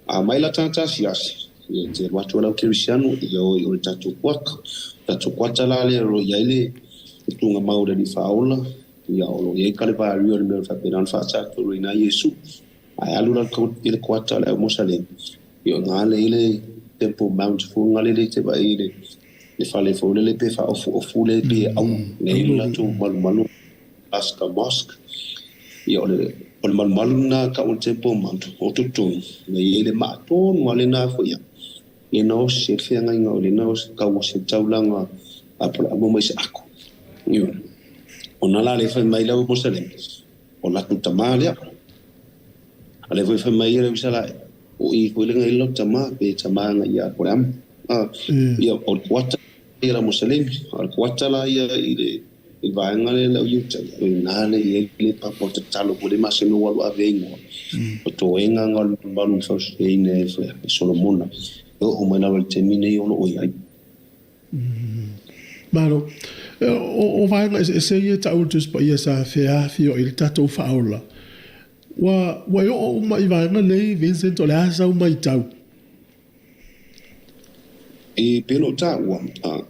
A mai la tagata asiasi, ia te alu atu e le au Kerisiano, ia o i o le tatou kuata. Tatou kuata la lea o lo o i ai le tuugamau o le Alii Faaola, ia o lo o i ai Kalevario le mea o le faapena ona faatautoloina ai Iesu. Ae alu la i le kuata o le au Mosalemi, ia o ina lea i le Temple Mount foi lea te vaai i le fale foi lele pe faaofuofu le pe au lea i le latou malumalu Al-Aqsa Mosque. Ia o le O le malumalu lena tau o le Temple Mount o totonu, na i ai le maa tonu lava lena foi ia, lena o se feagaiga o lena o se kau o se taulaga a Apolaamo ma Isaako. Ioe. Ona la lea fai mai lau Mosalemi, o latou tama lea. A lea foi fai mai ia lau Isaraelu, o i foi le ngai lau tama, pe tama ngai ia Apolaamo. Ia, o le kuata ia la Mosalemi, o le kuata la ia i le i le vaega lea lau Iuta, o i ina le i ai le papa o tatalo po le maseno ua alu ave ingoa. O toega nga o le malumalu na fausiaina e Solomona, e oo mai lava i le taimi nei o lo o i ai. Malo. O vaega eseese ia e taua i le Tusi Paia sa feafioai ai le tatou faaola, ua e oo uma i vaega nei, Vincent, o le a sau matau? E pei ona ou taua,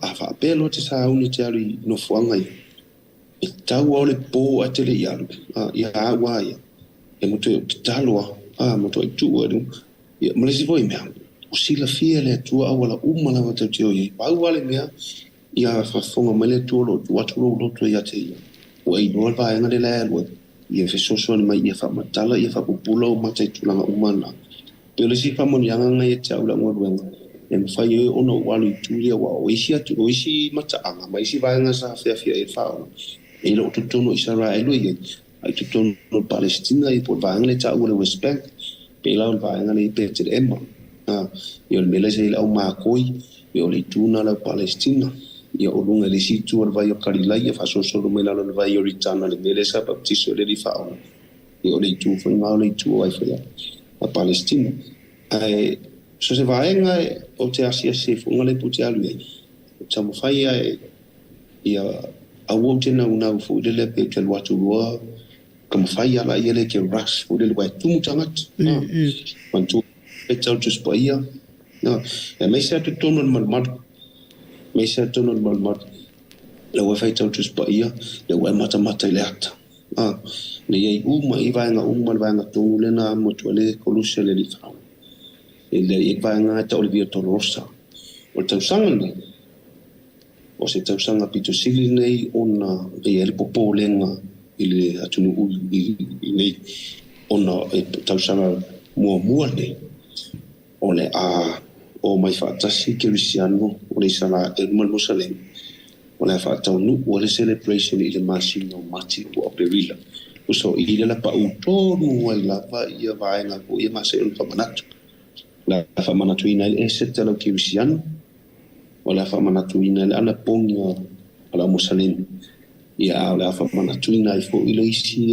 a faapea loa te sauni te alu i nofoaga ia, e tatau lava o le po ae te le i alu, ia au lava ia, e matuai ou tatalo lava, a, matuai tuu ai ia, ma le isi foi mea, ua silafia e le Atua auala uma lava tatou te o i ai. Pau lava le mea, ia faafofoga mai le Atua o lo o tuu atu lou loto ia te Ia, ua e iloa le vaega lea la e alu ai, ia fesoasoani mai ia faamatala, ia faapupula ou mata i tulaga uma na. Pei o le isi faamanuiaga lena ia te au i lau galuega, e mafai ai ona ou alu i itu ia, aua o isi atu, o isi mataaga ma isi vaega sa feafiai ai le faaola, e le o totonu o Isaraelu e i ai, a i totonu o Palesitina ia po o le vaega lea e taua o le West Bank, pei la o le vaega lea i Petelema, ia o le mea la e sa i ai le au makoi, ia o le itu lena o le au Palesitina, ia o luga i le isi itu o le vai o Kalilaia, faasolosolo mai lalo i le vai o Ioritana, le mea lea sa baptiso ai le Alii Faaola. Ia o le itu foi lena o le itu o ai foi a Palesitina. Ae so se vaega o te asiasi ai foi le te alu ai, o te taumafai ai ia aua ou te naunau foi lele pe te alu atu loa ka mawhai ala ia le ke rush foi lele wai tumu tagata. Mantua e tau Tusi Paia. E aemaise atu totonu o le malumalu. Aemaise atu totonu o le malumalu. Le ua fai tau Tusi Paia, le ua e matamata i le ata. A, na i ai uma i vaega uma le vaega tonu lea na amo atu ai le Koluse a le Alii Faaola. E le i ai vaega e tau o le Via Dolorosa. O le tausaga lenei, o se tausaga pito sili lenei ona e i ai le popolega i le atunuu i nei, ona e tausaga muamua lenei o le a omai faatasi Kerisiano o le Isaraelu ma le Mosalemi, o le a faataunuu ai le celebration i le masina o Mati po o Aperila. Tusa o i le lapaʻu tonu ai lava ia vaega foi ia masai ona faamanatu. O le a faamanatuina ai le Eseta lau Kerisiano, o le a faamanatuina ai le anapogi a lau Mosalemi, ia a o le a faamanatuina ai foi le isi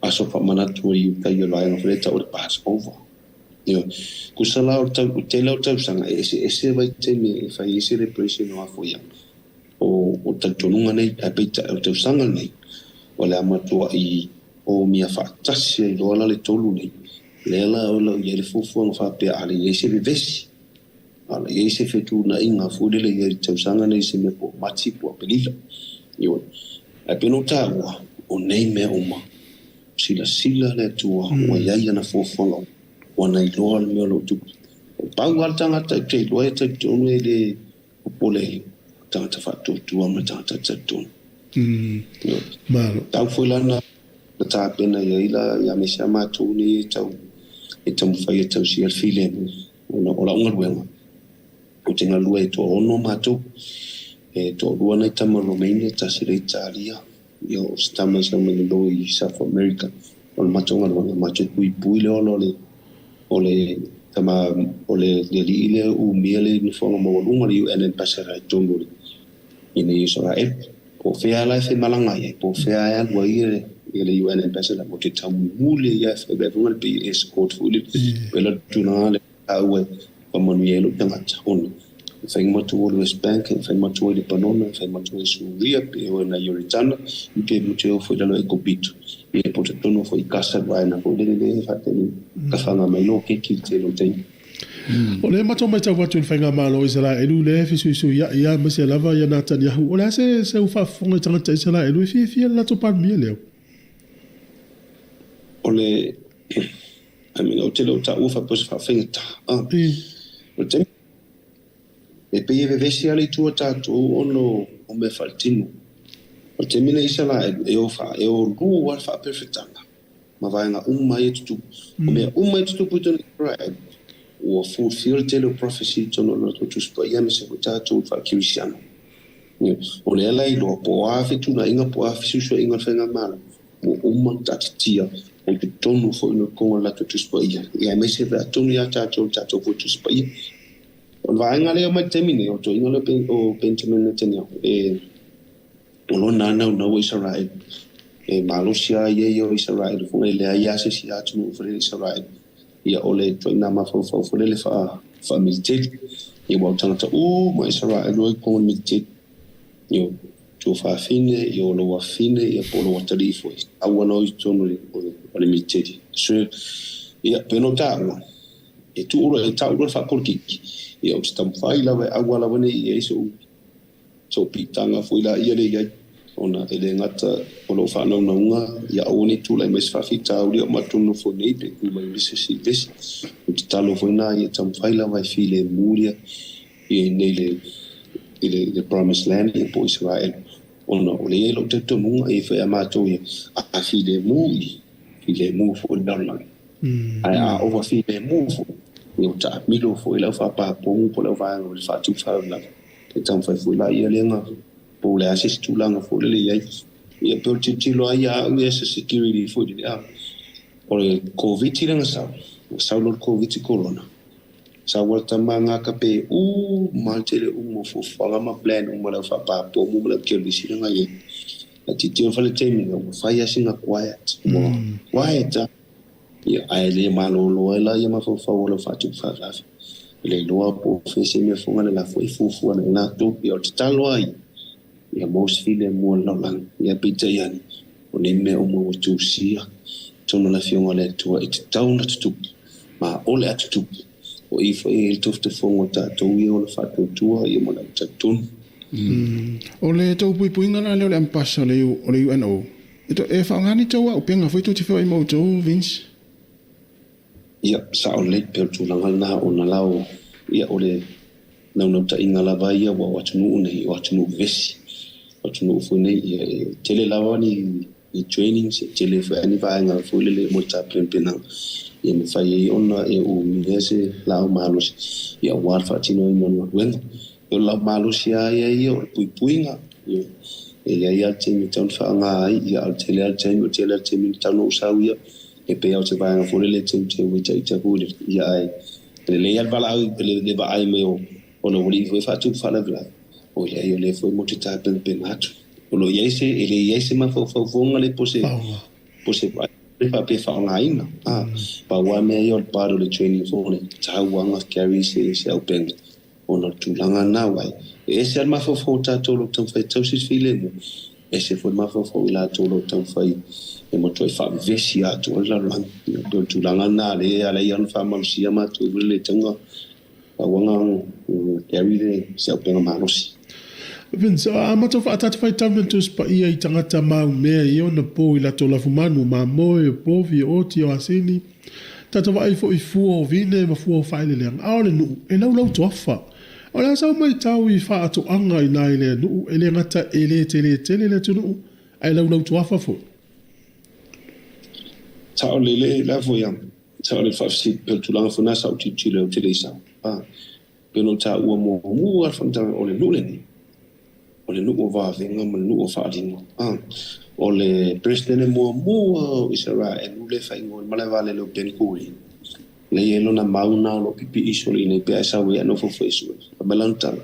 aso faamanatu a Iutaia o le vaega foi lea e tau o le Passover. Ioe. Tusa la o le tau, tele o tausaga e eseese vaitaimi e fai ai celebration o afoia o talitonuga nei, ae peitai o le tausaga lenei o le a matuai omia faatasi ai loa la le tolu nei. Lea la o lo o i ai le fuafuaga faapea a le i ai se vevesi, a le i ai se fetuunaiga foi lele i ai i le tausaga nei i se mea po o Mati po o Aperila. Ioe. Ae pei ona ou taua, o nei mea uma, Silasila le Atua ua i ai ana fuafuaga ua na iloa le mea o lo o tupu. E pau lava le tagata e te iloa e talitonu e le popole ai, o tagata faatuatua ma tagata talitonu. Malo. Tau foi la na tapena i ai la ia aemaise a matou nei e tau e taumafai e tausia le filemu ona o lau galuega ou te galue e toaono matou e toalua nai tama Romania tasi le Italia Ia, o se tama i sau mai lalo i South America, o le matou galuega, matou puipui le ola o le, o le tama, o le alii lea e umia le nofoaga maualuga, le UN Ambassador i totonu o le, i nei Isaraelu. Po o fea la e faimalaga ai, po o fea e alu ai le UN Ambassador, matou te taumuli ai lava e fai le pei e escort foi lele, pei la o le tulaga lea. Au e faamanuia ai lou tagata, ona e fai matua i le West Bank, e fai matua i Lepanona, e fai matua i Suria, pe o na Ioritana, i pe mutu e ofo i lalo Ekopito, i e poto tonu foi i Kasa vaena foi lele le faatali ka whanga mai lo keiki i te lo taimi. O lea matou matau atu i le faigamalo o Isaraelu lea e fesuisuia'i lava aemaise lava ia Natanyahu. O le a se seu faafofoga i tagata Isaraelu e fiafia i le latou Palemia lea? O le I mean, ou te le o taua faapea o se faafaigata. O le taimi, e pei e vevesi lava le itu a tatou ona o mea faaletino. O le taimi lenei Isaraelu, e o lua lava le faaperefetaga. ma vaega uma ia e tutupu. O mea uma e tutupu i totonu o Isaraelu, ua fulfill le tele o prophecy i totonu o le latou Tusi Paia aemaise foi tatou i le faa-Kerisiano. O lea la e iloa po o a fetuunaiga po o a fesuisuaiga o le faigamalo, ua uma ona taatitia i totonu foi o le o le latou Tusi Paia, aemaise foi atonu ia tatou i le tatou foi Tusi Paia. O le vaega lea mai le taimi nei, o le toeaina lea o Benjamin Netanyahu, e o lona naunau o Isaraelu, e malosi lava ia ia o Isaraelu foi, e leai lava se isi atunuu foi lele Isaraelu. Ia o le ituaiga mafaufau foi lele faamiliteli. Ia aua o tagata uma Isaraelu ai i totonu o le militeli. Ia o tuafafine, ia o lou afafine, ia po o lou atalii foi, sau lava i totonu o le militeli. So, ia pei ona ou taua, e tuu loa, e tau loa le faapolokiki, ia ou te taumafai lava e aua lava ne i i ai so'u piitaga foi laia lea i ai, ona e le gata o lou faanaunauga ia aua ne i tulai mai se faafitauli a o matou nonofo nei pe tu mai se isi vesi. O le tatalo foi lena ia taumafai lava e filemu ia i inei i le Promised Land ia po o Isaraelu, ona o lea e i ai lou talitonuga e i ai foi a matou ia, a filemu i, filemu foi le lalolagi. Ae a ova filemu foi, ia ua taamilo foi le aufaapapogu po o le auvaega o le faatupu faalavelave. E taumafai foi la ia lea po o le a se isi tulaga foi lele i ai. Ia pei o le tilotilo lava ia a au ia se security foi lele a. O le Koviti lea na sau, na sau loa le Koviti Corona, sau lava le tama gaka pe uma le tele uma o fuafuaga ma plan uma o le aufaapapomu ma le aukerisi lea na i ai. Ae tilotilo foi le taimi lea ua fai lava sina quiet, ua quiet lava. Ia, ae le malolo ai la ia mafaufau o le au faatupu faalavelave. E le iloa po o fea se mea foga le la foi e fuafua nei latou. Ia o le tatalo lava ia, ia maua se filemu o le lalolagi. Ia peitai ane, o nei mea uma ua tusia i totonu o le Afioga a le Atua e tatau ona tutupu, ma o le a tutupu. O i foi e i ai le tofotofoga o tatou ia o le faatuatua ia ma le au talitonu. O le tou puipuiga la lea o le MPAS o le UNO, e faaaoga ni tou auupega foi tou te feoai ma outou, Vince? Ia, sao lelei, pei o le tulaga lena ona la o, ia, o le naunautaiga lava ia ua o atunuu nei, o atunuu vevesi. O atunuu foi nei, ia, e tele lava ni trainings, e tele foi ni vaega foi lele mo le tapenapenaga, ia mafai ai ona e umia se laau malosi, ia aua le faatinoina o le galuega. O le laau malosi lava ia ia o le puipuiga, ia, e i ai lava le taimi e tatau ona faaaoga ai, ia, a o le tele lava le taimi, o le tele lava le taimi e tatau ona ou sau ia, e pei lava o se vaega foi lele e teuteu ai ita foi lele, ia, ae lelei lava le valaau, le vaai mai o le aualii foi e faatupu faalavelave, o leai o lea foi mo te tapenapena atu. O lo o i ai se, e le i ai se mafaufaufoga le po se vaai faapea faaaogaina. Pau lava mea ia o le part o le training foi le tauaga carry se auupega ona o le tulaga lena aua e ese lava le mafaufau o tatou o lo o taumafai e tausi le filemu, ese foi le mafaufau o i latou o lo o taumafai e matuai faavevesi atoa le lalolagi. Ia pei o le tulaga lena lea e ala ai ona faamalosia matou i le tauga tauaga carry le se auupega malosi. Vince, a matou faatata faitau le Tusi Paia i tagata maumea i ona po i latou lafumanu, mamoe, o povi, o oti, o asini, tatou vaai foi i fua o vine ma fua o faaeleeleaga, a o le nuu, e laulau toafa. O le a sau matau i faatoaga i na i lea nuu, e le gata e le tele tele le atunuu, ae laulau toafa foi. Sao lelei la foi a, sao le faafesili, pei o le tulaga foi lena sa ou tilotilo ai ou te le i sau. Pei ona ou taua muamua le faamatalaga o le nuu lenei, o le nuu o vavega ma le nuu o faaaliga. O le Peresetene muamua o Isaraelu lea e faaigoa i le malaevaalele o Ben Gurion, lea e i ai lona mau lena o lo o pipii solo i inei pe a e sau ai ae nofo foi e sue. Fai mai lana tala,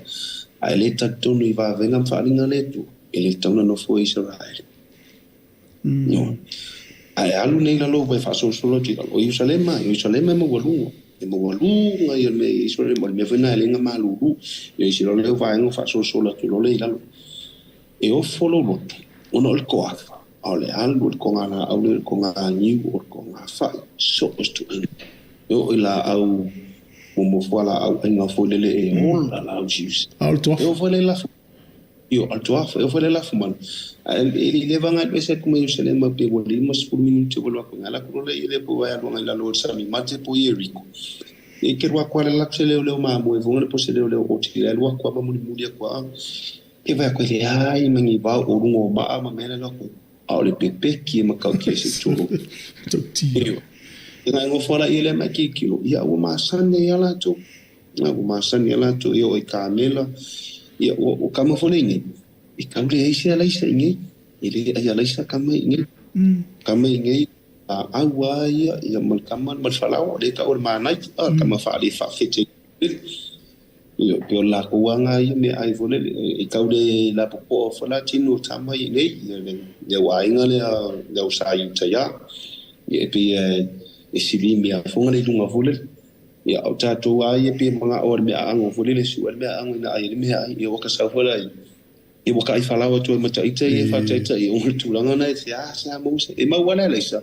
a e le talitonu i vavega ma faaaliga a le Atua, e le tatau ona nofo ai Isaraelu. Ae alu nei lalo ua e faasolosolo atu i lalo. O Ierusalema, Ierusalema e maualuga. E maualuga ia le mea i Ierusalema. O le mea foi lena e ala ai ona malulu. Ia isi loa lea vaega o faasolosolo atu loa lea i lalo. E ofo lou loto, ona o le toafa, a o le alu o le togalaau lea, o le toganiu, o le togafai, so o se ituaiga. E oo i laau, mo fualaau aina foi lele e ola laau siusi. A o le toafa. E oo foi lea i lafo. Io, o le toafa, e oo foi lea i lafumanu. Ae e le leva ona alu ese atu mai Ierusalema pe ua 50 minute ua alu atu ai. Ala atu loa lea i lea po o alu agai i lalo o le sami mate po o Ieriko. E ke alu atu lava le atu se leoleo mamoe foi le po o se leoleo oti. Le alu atu lava ma mulimuli atu lava. Ke vaai atu e leai ma ni vao o luga o maa ma mea le alu atu. A o le pepeki e matautia se tolo. Tautia. E ngai ngofo ala ia lea mai kikilo. Ia ua masani ai latou. Ua masani ai latou ia o i kamela. Ia o kama fo nei nei. I kau le eisi alaisa i nei. I le ai alaisa kama i nei. Kama i nei. A aua ia ia mal kama mal falawa le ka o le manai. A kama fa le fa fete. Ia pe o la kuanga ia me ai fo le i kau le la popo fo la tino tama i nei. Ia le wainga le le usa i taya. Ia pe e sili mea fonga le lunga fo le. Ia o tātou ai e pe mga o le mea ango fo le su le mea ango ina ai le mea ai ia waka sau fo lai. E waka i falawa tu e mataita i e whataita i o tūranga nei se a se a mose. E mau wala leisa.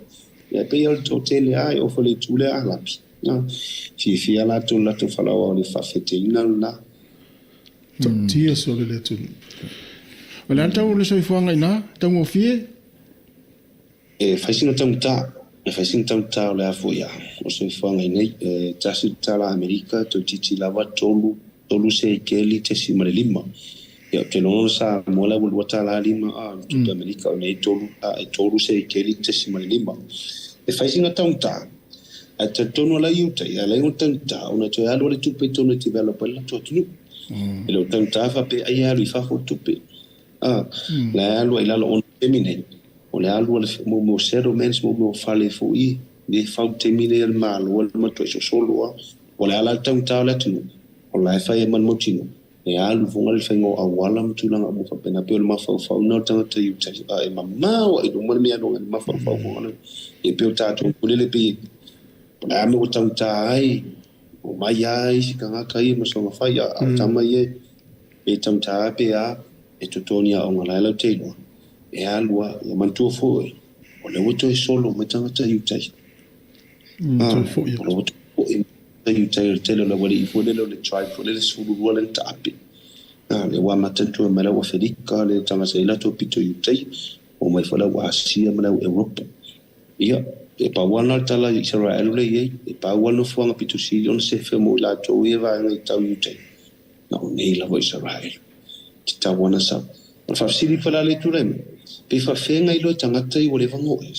Ia pe o tō tele ai o fo le tūle a lapi. Fia latou latou falawa o le whawhete ina la. Tia so le le tunu. O le antau le soifuaga ina, taugofie? E whaisinga taungata. E whaisinga taungata o le afo ia. O soifuaga i nei. E tasi tala Amerika, tau titi lava tolu se keli te si mare lima. Ia te lono sa mola ua lua tala lima a tupe Amerika o nei tolu a e tolu se keli te si mare lima. E whaisinga taungata. A te tono la iuta, ia lai o taungata, ona toe alu le tupe tono te develop la to tunu. E le o taungata fa pe ai alu i fafo tupe. A la alu ai lalo on temine. O le alu le mo settlements mo fale fo i le fau temine el malo el mato so solo o le ala taungata la tunu. O la e fai e man motino. E alu fonga le whaingo a wala mtulanga mo whapena pe o le mawhau nau tangata i utai. A e mamau i lunga mea longa le mawhau fonga le. E pe o tātou kulele pe o le ame o taungata ai o mai ai si kangaka i masonga whai a tama i e e taungata pe a e totoni a onga lai lau te iloa. E alua e mantua fo e. O le woto e solo mai tangata i utai. O le woto e i utai o tele o le wale i fo lele o le tribe fo lele sulu rua le taape. Le wa matantua mai lau Aferika le tangata i latou pito i utai o mai fo lau Asia ma lau Europa. Ia e pauana le tala i Israel le iei e pauana fuanga pito sili ona se fe mo i latou ia vaenga i tau i utai. Na o nei lava Israel. Te tauana sa. O le whafsili whala le tūrai me. Pe whawhenga i loe tangata i o le vango e.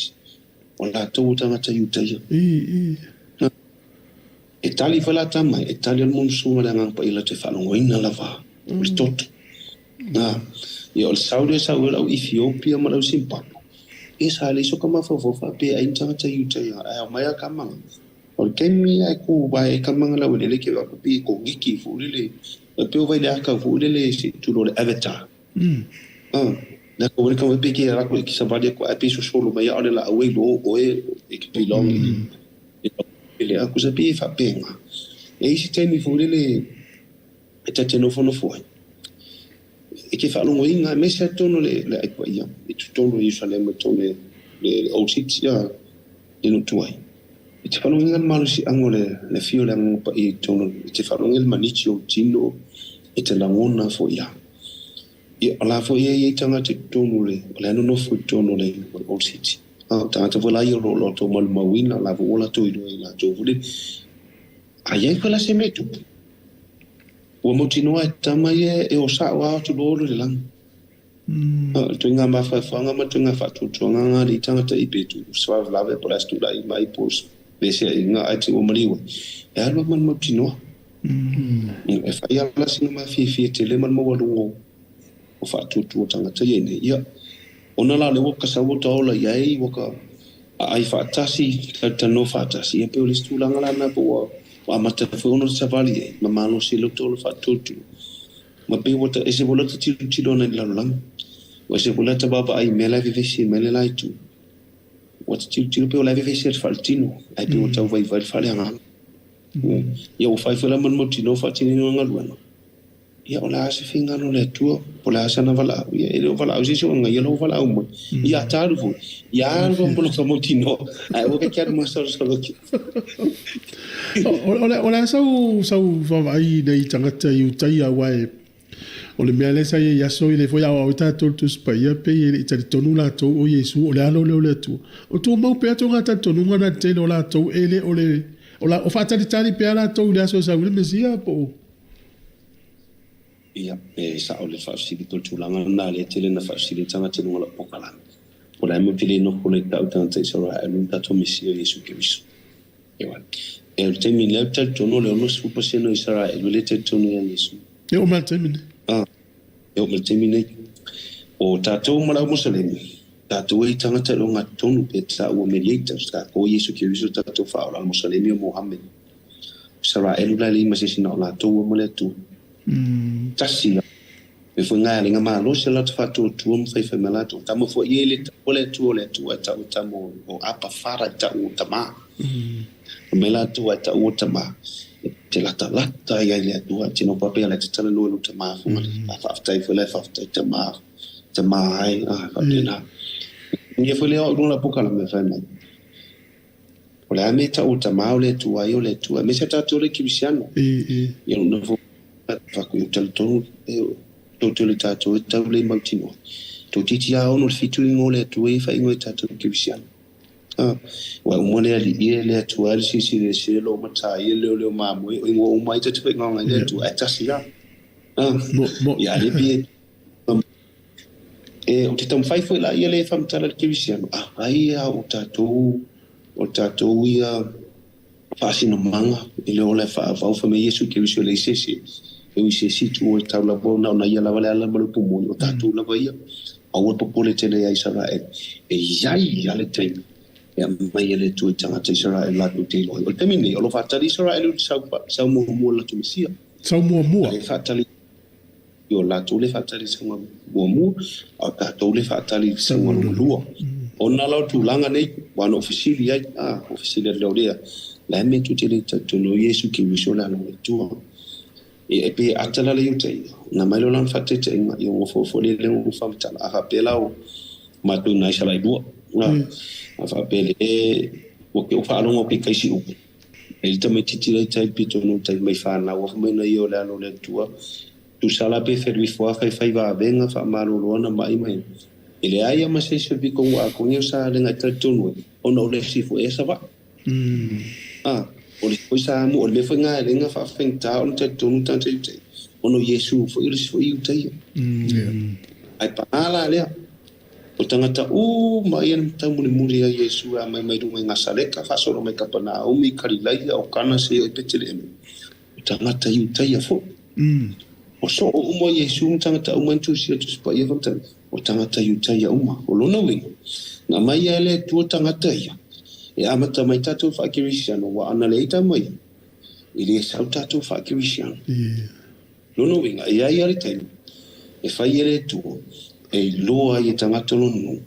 O latou o tangata i utai. I. E tali whala tamai, e tali al monsunga le angang pa ila te whalongoina lava. O le toto. Ia o le saule sau e lau Ethiopia ma lau Zimbabwe. E sa le iso ka mawhawhawha pe ai tangata i utai. Ai au mai a kamanga. O le kemi ai ku vai e kamanga lau le leke wako pi ko giki fu lele. E peo vai le aka fu lele se tulo le avatar. Na ko wale ka pe ke ra ko ki sa vale ko api so solo mai ale la away lo o e e ki pilong i le aku sa pe fa penga. E isi taimi fu lele e tate no fono fo. E ke fa longo inga me se tono le le ai ia. E tu tono i sa le mo tono le old city ya le no tuai. E te fa longo inga malu si ango le le fio le ango pa i tono e te fa longo el manichi o tino e te langona fo ia. Ia la fo ia ia tanga te tono le le no no fo tono le old city. A tanga te la ia lo lo to mal mawina la fo la to i la to fo le. A ia ko la se metu. Ua mautinoa e tama ia e o sa'o a atu lo le lagi. O tuiga mafaefaga ma tuiga faatuatuaga ga alii tagata i pe tu savavelave po le aso tula'i mai po vesea'iga ae te ua maliu ai. E alu ma le mautinoa. E fai ala sina mafiafia tele ma le maualuga o faatuatua tagata ia nei. Ia, ona la le ua kasau o taola i ai ua ka ai faatasi, tanoa faatasi. Ia pe o le isi tulaga lana po ua amata foi ona savali ai, ma malosi le tolo faatuatua. Ma pe ua ta ese vola ta tilotilo ana i le lalolagi. Ua ese vola ta vaavaai i mea la e vevesi mai le la itu. Ua ta tilotilo pe o la e vevesi ai le faaletino, ae pe ua tauvaivai le faaleagaga. Ia ua fai foi la ma le mautinoa faatinoina o galuega. Ia o le a se figalo le Atua, po le a sana valaau. Ia e le o valaau se isi o agaia lou valaau mai. Ia talu foi. Ia alu mo lo ka mautinoa. Ae ua ke alu masalosalo ki. O le a sau sau vaavaai nei tagata i utai aua e o le mea lea sa iai aso i le foi aoao ai tatou le Tusi Paia pei e le i talitonu latou o Iesu o le alo lea o le Atua. O tumau pea toga talitonuga na le tele o latou e le o le o la o faatalitali pea latou i le aso e sau ai le Mesia po o Ia, e sa'o le faafesili po o le tulaga lena lea e tele na faafesili ai tagata i luga o lau polokalame. O le a mea ou te le nofo nei tau tagata Isaraelu le tatou Mesia Iesu Keriso. Ioe. E o le taimi nei ou te talitonu o le 60% o Isaraelu e le talitonu ia Iesu. E oo mai le taimi nei. Ah, e oo mai le taimi nei. O tatou ma le au Moselemi, tatou e i tagata i le ogatotonu pe taua mediators, tatou o Iesu Keriso tatou faaola, o le Moselemi o Mohammed. O Isaraelu la e leai ma se isi na o latou ma le Atua. Tasi la. E foi ngai alinga malosi la te faatuatua ma faifai mai latou. Tama foi ia e le taua le Atua o le Atua e tau e tama o Abba Father e tau o tama. Fai mai latou ae tau o tama e te latalata ai ai le Atua e tino pape ala e te talanoa i lo tama fonga le a faafetai foi la e faafetai tama tama ai a faapena. Ia foi lea o au la pokalame fai mai. O le a mea e tau o tama o le Atua ai o le Atua. Aemaise tatou le kerisiano. Ia lona foi faku i talitonu e tou te le tatou e tau le mautinoa. Toeitiiti lava 67 ingoa o le Atua ia faaigoa e tatou kerisiano. A, ua uma le alii e le Atua le silisili ese lo mata ia leo leo mamoe o ingoa uma ai tatou faaigoaga i le Atua ae tasi lava. A, ia le pei E, ou te taumafai foi la ia le faamatala i le kerisiano, afai lava o tatou, o tatou ia faasinomaga i le ola e faaauau fai mai Iesu Keriso e leai se isi e ui i se isi itu o le tau lava na ona ia lava le ala ma le upu moni, o tatou lava ia. Aua le popole tele ia Isaraelu, e i ai lava le taimi e aumai e le Atua i tagata Isaraelu latou te iloa ai. O le taimi lenei, o lo o faatali Isaraelu i le sau, sau muamua o le latou Mesia. Sau muamua. A e faatali I o latou le faatali sauga muamua, a o tatou le faatali sauga lona lua. Ona la o tulaga nei, ua na ou fesili ai, a, ua fesili atu lau lea, le a mea tou te le talitonu ai Iesu Keriso le Alo o le Atua? Ia, e pei e ata la le Iutaia, na aumai loa lana faataitaiga, ia ua foafoa lea le ua faamatala, a faapea la o matou nai salailua, a, a faapea le, ua ke ua faalogo ke kaisi upu, E le tamaititi la i tai pito no tai mai fanau afa mai na ia o le Alo o le Atua. Tusa la pe felu ifo a faifai vavenga faamalolo ana mai mai. E leai a ma se isi o le pito ua akogi o sa lenga e talitonu ai, ona o le isi foi e Savaii. A, o le isi foi sa amu, o le mea foi nga e lenga faafaigata ona talitonu tagata Iutaia, ona o Iesu foi o le isi foi Iutaia. Ae paga la lea. O tagata uma ia na taumulimuli ai Iesu e aumai mai luga i Nasaleta, faasolo mai Kapanaumi, i Kalilaia, o Kana seia oo i Peteleheme, o tagata Iutaia foi. O soo uma Iesu ma tagata uma na tusia i Tusi Paia faamatalaga, o tagata Iutaia uma. O lona uiga, na aumai ia e le Atua tagata ia, e amata mai tatou faakerisiano, ua ana leai tama ia, e le sau tatou faakerisiano. Lona uiga, e i ai lava le taimi e fai e le Atua e iloa ai e tagata lona nuu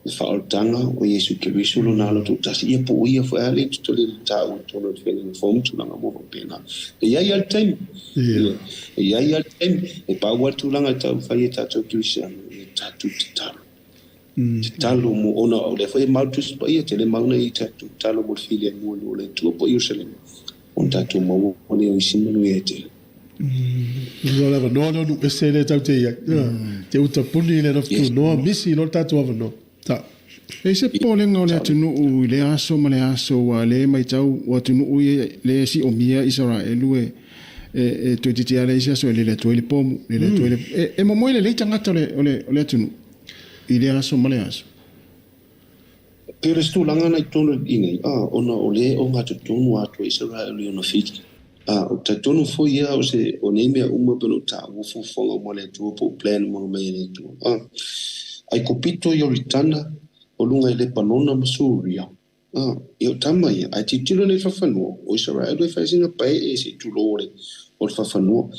le faaolataga o Iesu Keriso lona alo toatasi, ia po o ia foi a le totole le taua i totonu o le feagaiga fou ma tulaga uma faapena. E i ai lava le taimi, ia, e i ai lava le taimi, e pau lava le tulaga e tau fai e tatou kerisiano, ia tatou tatalo. Tatalo mo ona o lea foi e mau le Tusi Paia, tele mau nei i tatou tatalo mo le filemu o le Atua po o Ierusalema, ona tatou maua lea o isi manuia e tele. Lua le avanoa lea o nuu ese lea tatou te i ai. Te uta puni le lofi tunoa, misi loa le tatou avanoa. Ta. E i ai se popolega o le atunuu i lea aso ma lea aso ua le matau o atunuu ia le siomia Isaraelu e e toeitiiti lava leai se aso e lele atu ai le pomu, lele atu ai le e momoe lelei tagata o le o le o le atunuu i lea aso ma lea aso. Pei o le isi tulaga na i totonu i nei, a, ona o lea e ogatotonu atoa Isaraelu i ona fili. A, ou te talitonu foi ia o se, o nei mea uma pei ona ou taua fuafuaga uma a le Atua po o plan uma mai e le Atua. A, Aikupito, Ioritana, o luga i Lepanona ma Suria. A, ia o tama ia, ae tilotilo nei i le fafanua, o Isaraelu e fai sina paee se i tulou o le, o le fafanua.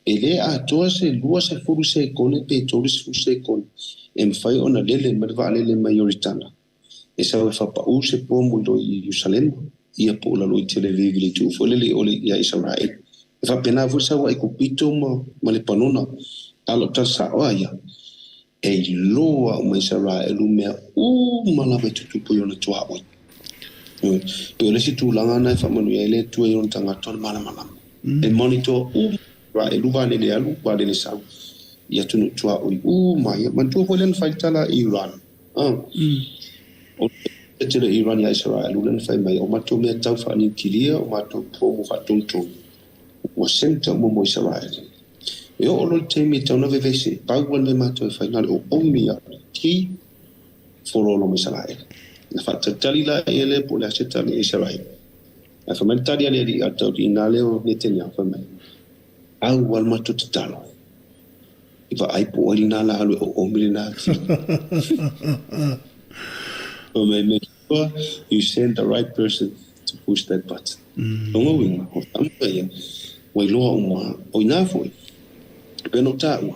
E le atoa se 20 sekone pe 30 sekone e mafai ona lele mai le vaalele mai Ioritana e sau e faapau se pomu i lo i Ierusalema, ia po o lalo i Tel Aviv i le itu foi lele o le ia Isaraelu. E faapena foi le sau a Aikupito ma, ma Lepanona, a o lau tala sao lava ia, e iloa uma Isaraelu mea uma lava e tutupu i ona tuaoi. Ioe. Pei o le isi tulaga lena e faamanuia ai le Atua i ona tagata o le malamalama. E monitor uma Isaraelu vaalele alu, vaalele sau i atunuu tuaoi uma ia. Manatua foi lea na fai le tala a Iran. O le tele o Iran ia Isaraelu lea na fai mai, o matou mea tau faaniukilia, o matou pomu faatonutonu, ua senta uma mo Isaraelu. E oo loa le taimi e tatau ona vevesi, pau lava le mea matou e fai na o le oomi lava o le ki. Fololo ma Isaraele. Na faatalitali laia lea po o le a se tali a Isaraele. Ae fai mai le tali a le alii a le tauliina lea o Netanyahu, fai mai, Au ua le matou tatalo, i vaai po o ai lena la alu e oomi lena fili. Fai mai, Make sure you send the right person to push that button. Lona uiga, o le tama ia, ua iloa uma, o i ina foi, e pei ona ou taua,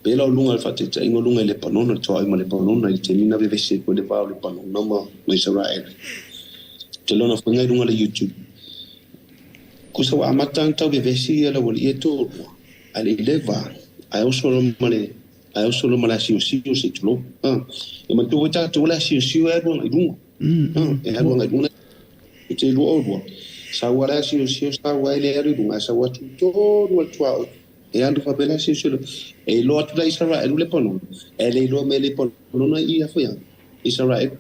pei la o luga i le faataitaiga o luga i Lepanona, le toa'i ma Lepanona i le taimi na vevesi ai foi le va o Lepanona ma Isaraele. Ou te iloa na faiga i luga o le YouTube. Kusa ua amata ona tau vevesi ia le aualii e toalua, ae le i leva, ae oso loa ma le, ae oso loa ma le asiosio se i tulou. E manatua foi tatou o le asiosio e alu agai i luga. E alu agai i luga i te lua o lua. Sau lava le asiosio, sau ai le alu i luga, ae sau atu tonu lava i le tuaoi. E alu faapea le asiosio. E iloa atu la Isaraelu Lepanona, ae le iloa mai e Lepanona i ia foi Isaraelu.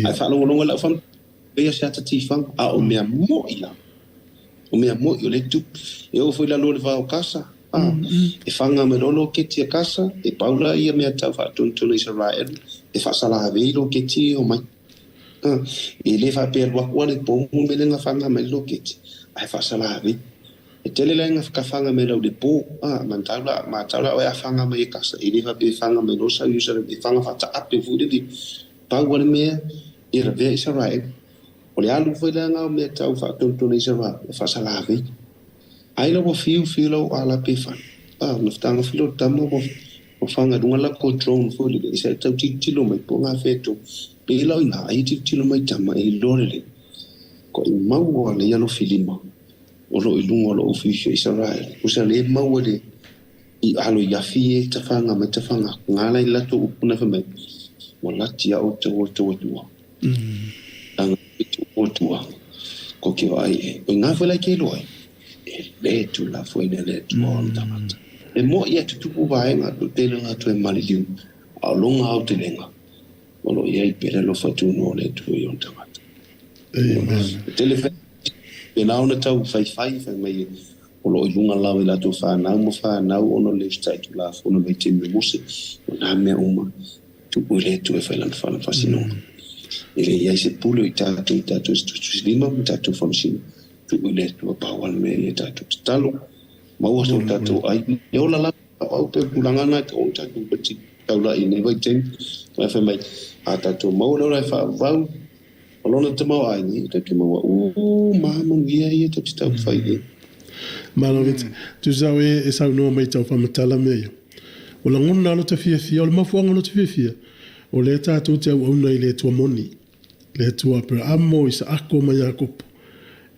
Ae faalogologo i lau faamatalaga, pei o se ata tifaga, a o mea moi lava. O mea moi o le tupu. E oo foi i lalo o le vao o Kasa, a, e faga mai loa loketi a Kasa, e pau la ia mea tau faatonutonu a Isaraelu, e faasalavei loketi e omai. A, e le faapea alu aku lava le pomu me le gafaga mai le loketi, ae faasalavei. E tele la ina faga mai lau le po, a, matau la, matau la oe a faga mai e Kasa, e le faapea e faga mai loa sau Ierusalema, e faga faataape foi lele. Pau lava le mea, ia lavea Isaraelu. O le alu foi lea o mea tau faatonutonu a Isaraelu, e faasalavei. Ai la ua fiu fiu lau ala pe fana. A, na fetaga filo le tama ua ua faga i luga lako drone foi lele, e sa tau tilotilo mai po o gafea e tonu. Pei la o ina, ai e tilotilo mai tama e iloa lelei. Ko i maua le alofilima o lo o i luga o lou fiafia Isaraelu, usa le maua le i alo i afi e tafaga mai tafaga aku. Nga la i latou upu na fai mai, Ua lati a outou outou Atua. Langa i tou Atua, ko ke vaai e. O ina foi la i ke iloa ai, e le tulafoina e le Atua ona tagata. E moʻi a tutupu vaega toatele latou e maliliu, a o lona aotelega, o lo o i ai pea le alofa tunoa o le Atua i ona tagata. Amen. E tele faapena ona tau faifai fai mai o lo o i luga lava i latou fanau ma fanau ona o le usitai Tulafono mai taimi o Mose, o nā mea uma, tuu i le Atua e fai lana faasinoga. E le i ai se pule o i tatou i tatou tusitusilima ma tatou faamasino, tuu i le Atua pau lava le mea ia tatou tatalo, maua so tatou ai, e ola lava au pe o le tulaga lena e tau o tatou pati taulai i nei vaitaimi, ae fai mai, a tatou maua le ola e faavavau, O lona tamaoaiga, ia tatou te maua uma lava manuia ia tatou te taumafai i ai. Malo Vincent. Tusa o e e saunoa mai tau faamatala mea ia. Ua lagona lava lota fiafia, o le mafuaaga o lota fiafia, o lea tatou te auauna i le Atua moni, le Atua Aperamo, Isaako ma Iakopo.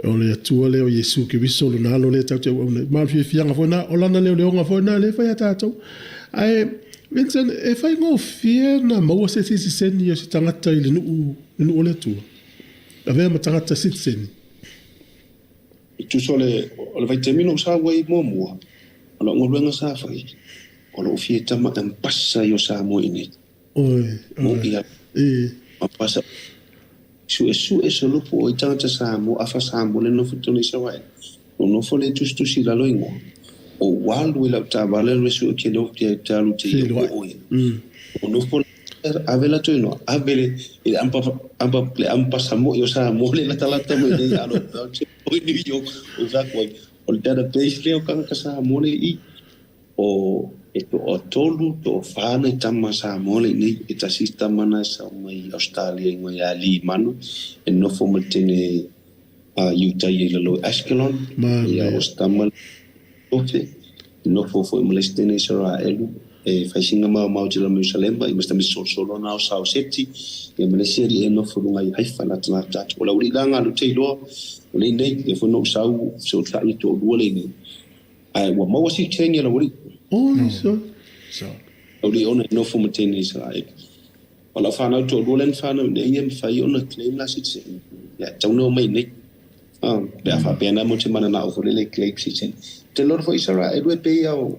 O le Atua lea o Iesu Keriso, lona Alo lea tatou te auauna ai. Ma o le fiafiaga foi lena, o lana leoleoga foi lena lea e fai ia tatou. Ae Vincent, e faigofie ona maua se sitiseni o se tagata i le nuu, le nuu o le Atua? Avea ma tagata sitiseni? E tusa o le, o le vaitaimi na ou sau ai muamua, o lau galuega sa fai, o lou fia tama ambasa i o Samoa i nei. Oi, oi, e. Ambasa. Suesue solopo o ai tagata Samoa, afa Samoa le nofo tonu i Savaii. O nofo le tusitusi i lalo igoa. O ua alu i lau taavale alu e sue ke leo te te alu te ia po o ia. O nofo ave latou inoa, ave le i le ampa ampa le ampasa moi o Samoa le latalata mai nei alo o New York o fai atu ai. O le database lea o tagata Samoa le i o e toatolu, toafa nai tama Samoa le i nei. E tasi isi tama na e sau mai Australia igoa ia Lee Manu e nofo ma le teine a Iuta ia i lalo i Ashkelon, ia o se tama Ofe, nofo foi ma le isi teine Isaraelu, e fai sina maomao i Jerusalema, i ma se tama solosolo na o sao seti, ia ma le isi alii e nofo i luga i Haifa latalata atu. O le aualii la galu te iloa, o le nei, lea foi na ou sau, fesoatai i toalua le nei. Ae ua maua si teine a le aualii. Oi, so. Aualii ona e nofo ma teine Isaraelu. O lau fanau toalua lea na fanau nei e mafai ona claim la citizen. Ia, e tatau ona omai nei. Ah, pe a faapea na mo te mananao foi lele e claim citizen. Te lora foi Isaraelu e pei a o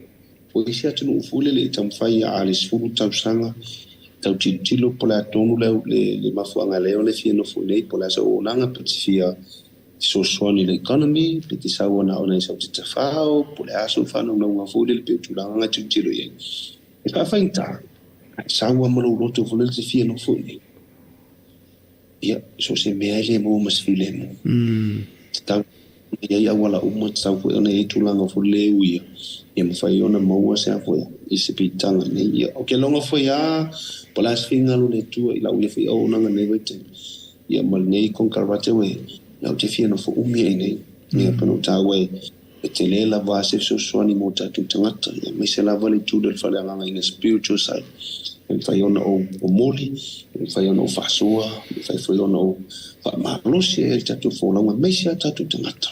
o isi atunuu foi lele e taumafai a le 10 tausaga tau tilotilo po o le a tonu le, le, le mafuaaga lea o le fia nofo i nei, po o le a se auaunaga pe te fia fesoasoani i le economy, pe te sau ana ona e sau te tafao, po o le a sou faanaunauga foi lele pe o tulaga na e tilotilo i ai. E faafaigata. Ae sau lava ma lou loto foi lele e te fia nofo i inei. Ia, so o se mea e le maua ma se filemu. Tatau ona i ai auala uma, tatau foi ona i ai tulaga foi lele e uia, ia mafai ona maua se a foi i se piitaga i inei. Ia, ou te logo foi lava po o le a se finagalo o le Atua i lau ia foi auaunaga i lenei vaitaimi, ia ma lenei konekarate ua i ai, ia ou te fia nofo umi ai i inei. Ia, pei ona ou taua e E tele lava se fesoasoani mo tatou tagata, aemaise lava le itu lea o le faaleagaga in the spiritual side. E mafai ona ou momoli, e mafai ona ou faasoa, e mafai foi ona ou faamalosi ai le tatou folauga, aemaise lava tatou tagata,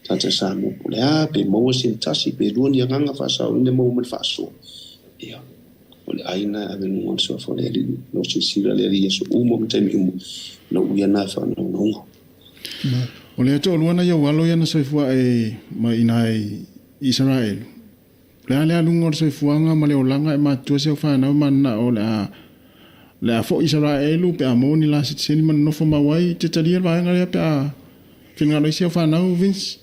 tagata Samoa. Po o le a, pe maua se tasi pe lua ni agaga faasaoina e maua mai le faasoa, ia, o le ai lena e ave i luga o le suafa o le Alii. O lo o silasila le Alii i aso uma ma taimi uma, lou ia lena faanaunauga. O lea toalua nai ou alo ia na soifua ae mai ina i Isaraelu. O le a le aluga o le soifuaga ma le olaga e matutua si au fanau e mananao o le a le a foi Isaraelu pe a maua ni la sitiseni ma nonofo mau ai. Te talia le vaega lea pe a finagalo ai si au fanau, Vince?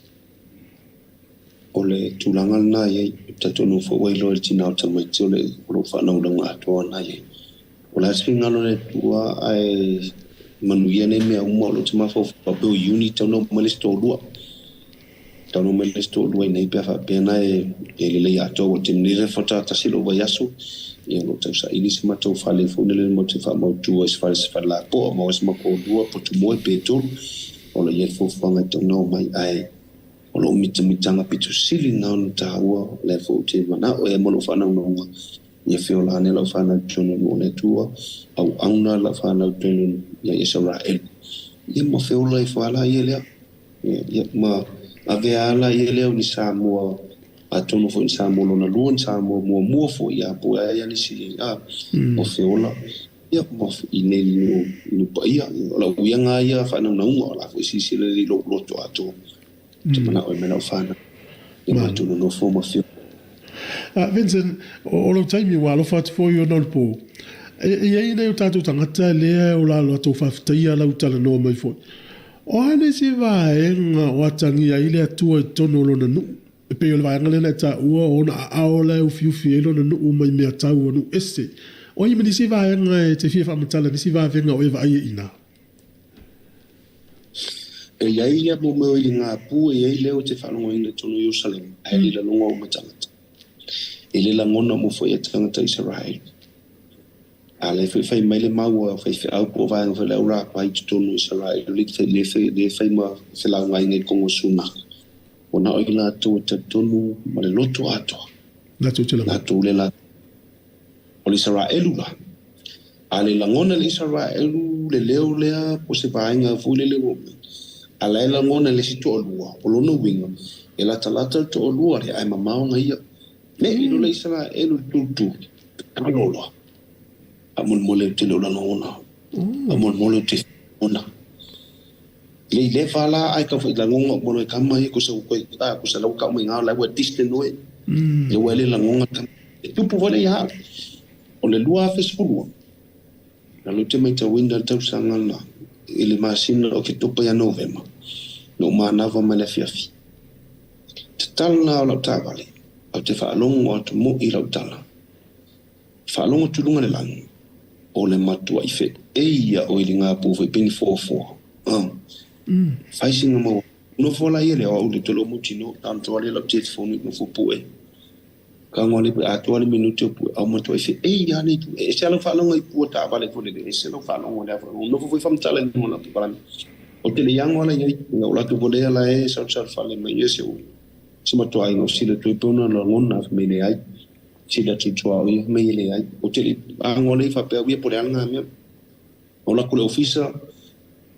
O le tulaga lena e i ai, ou te talitonu foi ua iloa e le tina o le tamaiti o le o lou faanaunauga atoa lena e i ai. O le a se finagalo o le Atua ae manuia nei mea uma o lou te mafaufau pei o Iuni tau na omai le isi toalua. Tau na omai le isi toalua i nei pe a faapea na e lelei atoa ua tele nei le faatoa tasi lou vaiaso. Ia o lo o tausaili se matou fale foi lele matou te faamautu ai se fale se fale lapoa maua se matou lua potu moe pe tolu. O lo o i ai le fuafuaga e tau na omai ae o lou mitamitaga pito sili lena ona taua o lea foi ou te manao i ai ma lou faanaunauga Ia feola ane lau fanau i totonu o le Atua, auauna lau fanau i totonu ia Isaraelu. Ia ma feola ifo lava la ia lea. Ia, ma avea lava la ia lea o ni Samoa, atonu foi ni Samoa lona lua, ni Samoa muamua foi, ia po o ai nisi, a, o feola, ia, ma i nei nuu, nuu paia. O lau uiga lava ia faanaunauga, o la foi e silasila lelei i lou loto atoa. Ou te manao e mai lau fanau, ia matou nonofo ma feola. Vincent, o lou taimi ua alofa atu foi ona o le po. E i ai nai o tatou tagata lea o la latou faafetaia lau talanoa mai foi. O a nisi vaega o atagia ai le Atua i totonu o lona nuu? E pei o le vaega lea na e taua o ona aao la e ufiufi ai lona nuu mai mea tau o nuu ese. O ai ma nisi vaega e te fia faamatala nisi vavega o e vaai ai i ina? E i ai ia mo mea o iligapu, e i ai leo ou te faalogoina i totonu o Ierusalema, ae le lagona uma e tagata. E le lagona uma foi e tagata Isaraelu. A lea foi fai mai le mau a faifeau po o vaega foi le au rapa i totonu o Isaraelu, le le le fai ma felaugaina i totonu o sunaga. Ua na o i latou e talitonu ma le loto atoa. Latou te lagona. Latou le latou. O le Isaraelu la, a le lagona e le Isaraelu le leo lea po o se vaega foi lele ua omai, a la e lagona e le isi toalua, o lona uiga, e latalata le toalua lea ae mamao na ia. Ne i loa le Isaraelu i le tulutulu, tatalo loa, faamolemole ou te le o lagona, faamolemole ou te lagona. Le i leva la ae tau fai lagona uma loa e tama ia kosa ua toe a kosa la ua tau mai ina la ua distant oe. Le ua le lagona tama. E tupu foi le ia au. O le 2012, na lou te matauina le tausaga lena i le masina o Oketopa ia Novema, na ou manava mai le afiafi. Tatala la o lau taavale, ou te faalogo atu moi i lau tala. Faalogo atu i luga le lagi, o le matuai feei ia oe i le gapu foi pei ni foafoa. Fai sina mau nofo la ia lea o au le tolo mautinoa, tano toa le lau telefoni nofo pue. Ka ngoa le atoa le minute o pue, au matuai feei ia nei tu. E ese lau faalogo i pua taavale foi lele, ese lau faalogo lea foi. Nofo foi faamatala i luga o lau palami. O te le iago ala iai, ina o latou volea la e salusal fale mai ia se u. Se matuai o sila tui pona lagona me le ai. Sila atu tuaoi ia mei e leai. Ou te le i ago lea i faapea uia po o le a lena mea. Ola atu le ofisa,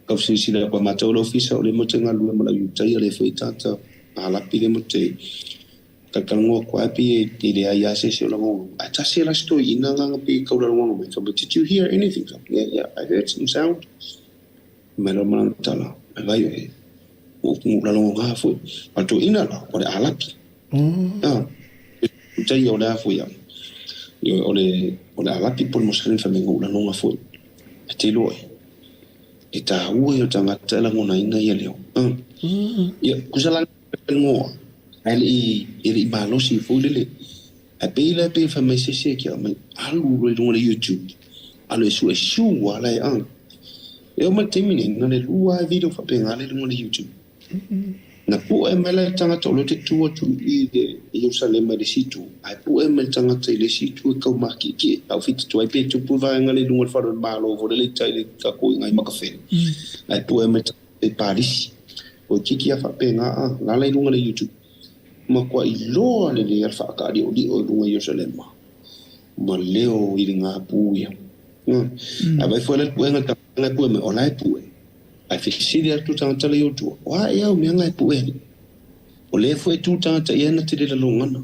tau silasila atu a matou le ofisa o lea matou te galulue ma lau Iutaia lea foi tata alapi lea matou te talatalanoa atu ai pei e leai lava se isi o lagona. Ae tasi la si toeaina lana pei e tau lagona mai fai mai, did you hear anything? Yeah, yeah, I heard some sound. Fai mai loa ma lana tala, ai vai oe, ua ou lalogona foi. A o le toeaina la, o le alapi. Ah, tai o le a foi au. O le o le alapi po o le Musalani fai mai ua lagona foi. E te iloa e, e tāua ia o tagata e lagonaina ia leo. Ah. Ia, kusa la ngoa, ae le i, e le i malosi foi lele. Ae pei la pe fai mai se isi e kia mai alu loa i luga o le YouTube alu e suesue ala e a. E oo mai le taimi nei na le lua lava video faapena le i luga o le YouTube. Na pue mai la le tagata o lea ou te tu atu i i le Ierusalema i le isi itu, ae pue mai le tagata i le isi itu e tau makiekie. A ou fitoto ai pe tupu le vaega lea i luga o le fale o le Malo foi lele i tai i le tatou i Makafeli, ae pue mai le tagata i Palisi. O tiki lava faapena a, la la i luga o le YouTube. Matuai loa lelei a le faataaliolio i luga o Ierusalema ma leo i le gapu ia. Ae vaai foi la le puega le tagata e pue mai, o la e pue. Ae fesili atu le tagata la i ou tua, o a ea au mea na e pue ai? O lea foi e tu le tagata i ai na te le lalogana.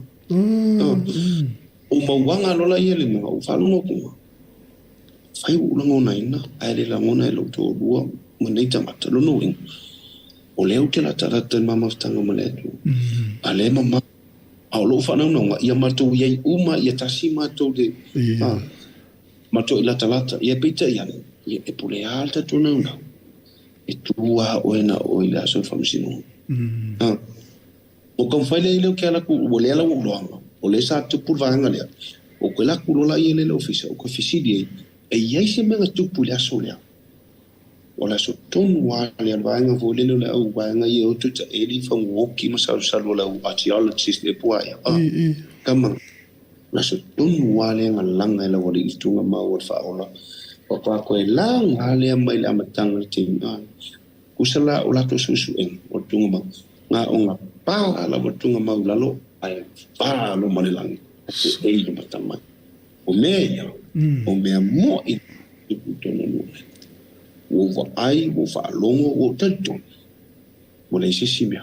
O mauaga loa la ia le mea, ou faalogo atu nga, fai ua ou lagonaina, ae le lagona e lou toalua ma nei tagata. Lona uiga, o lea ou te latalata i le ma mafutaga ma le Atua, a lea e mamao. A o lou faanaunauga, ia matou i ai uma, ia tasi matou le, matou i latalata. Ia peitai ane, ia e pule lava le tatou naunau, e tu lava oe na o oe i le aso o le faamasinoga. Ua taumafai lea i leo ke ala atu, ua lea la ua ou loaga, o lea sa tupu le vaega lea, ou te alu atu loa la i le ofisa, ou te fesili ai, e i ai se mea na tupu i le aso lea? O le aso tonu lava lea, le vaega foi lele o le au vaega ia e o atu e taeli faguoki ma salusalu o le au archaeologist ea po o a ea, tama, o le aso tonu lava lea na laga e lau alii le tuugamau o le faaola, faatoa toe laga lava lea mai le amataga o le taimi. Tusa la o latou suesuega o le tuugamau, na ona pa lava le tuugamau i lalo ae pa loa ma le lagi, e ei le mata mai. O mea ia, o mea moi i totonu o nuu nei. Ua ou vaai, ua ou faalogo, ua ou talitonu, ua leai se isi mea.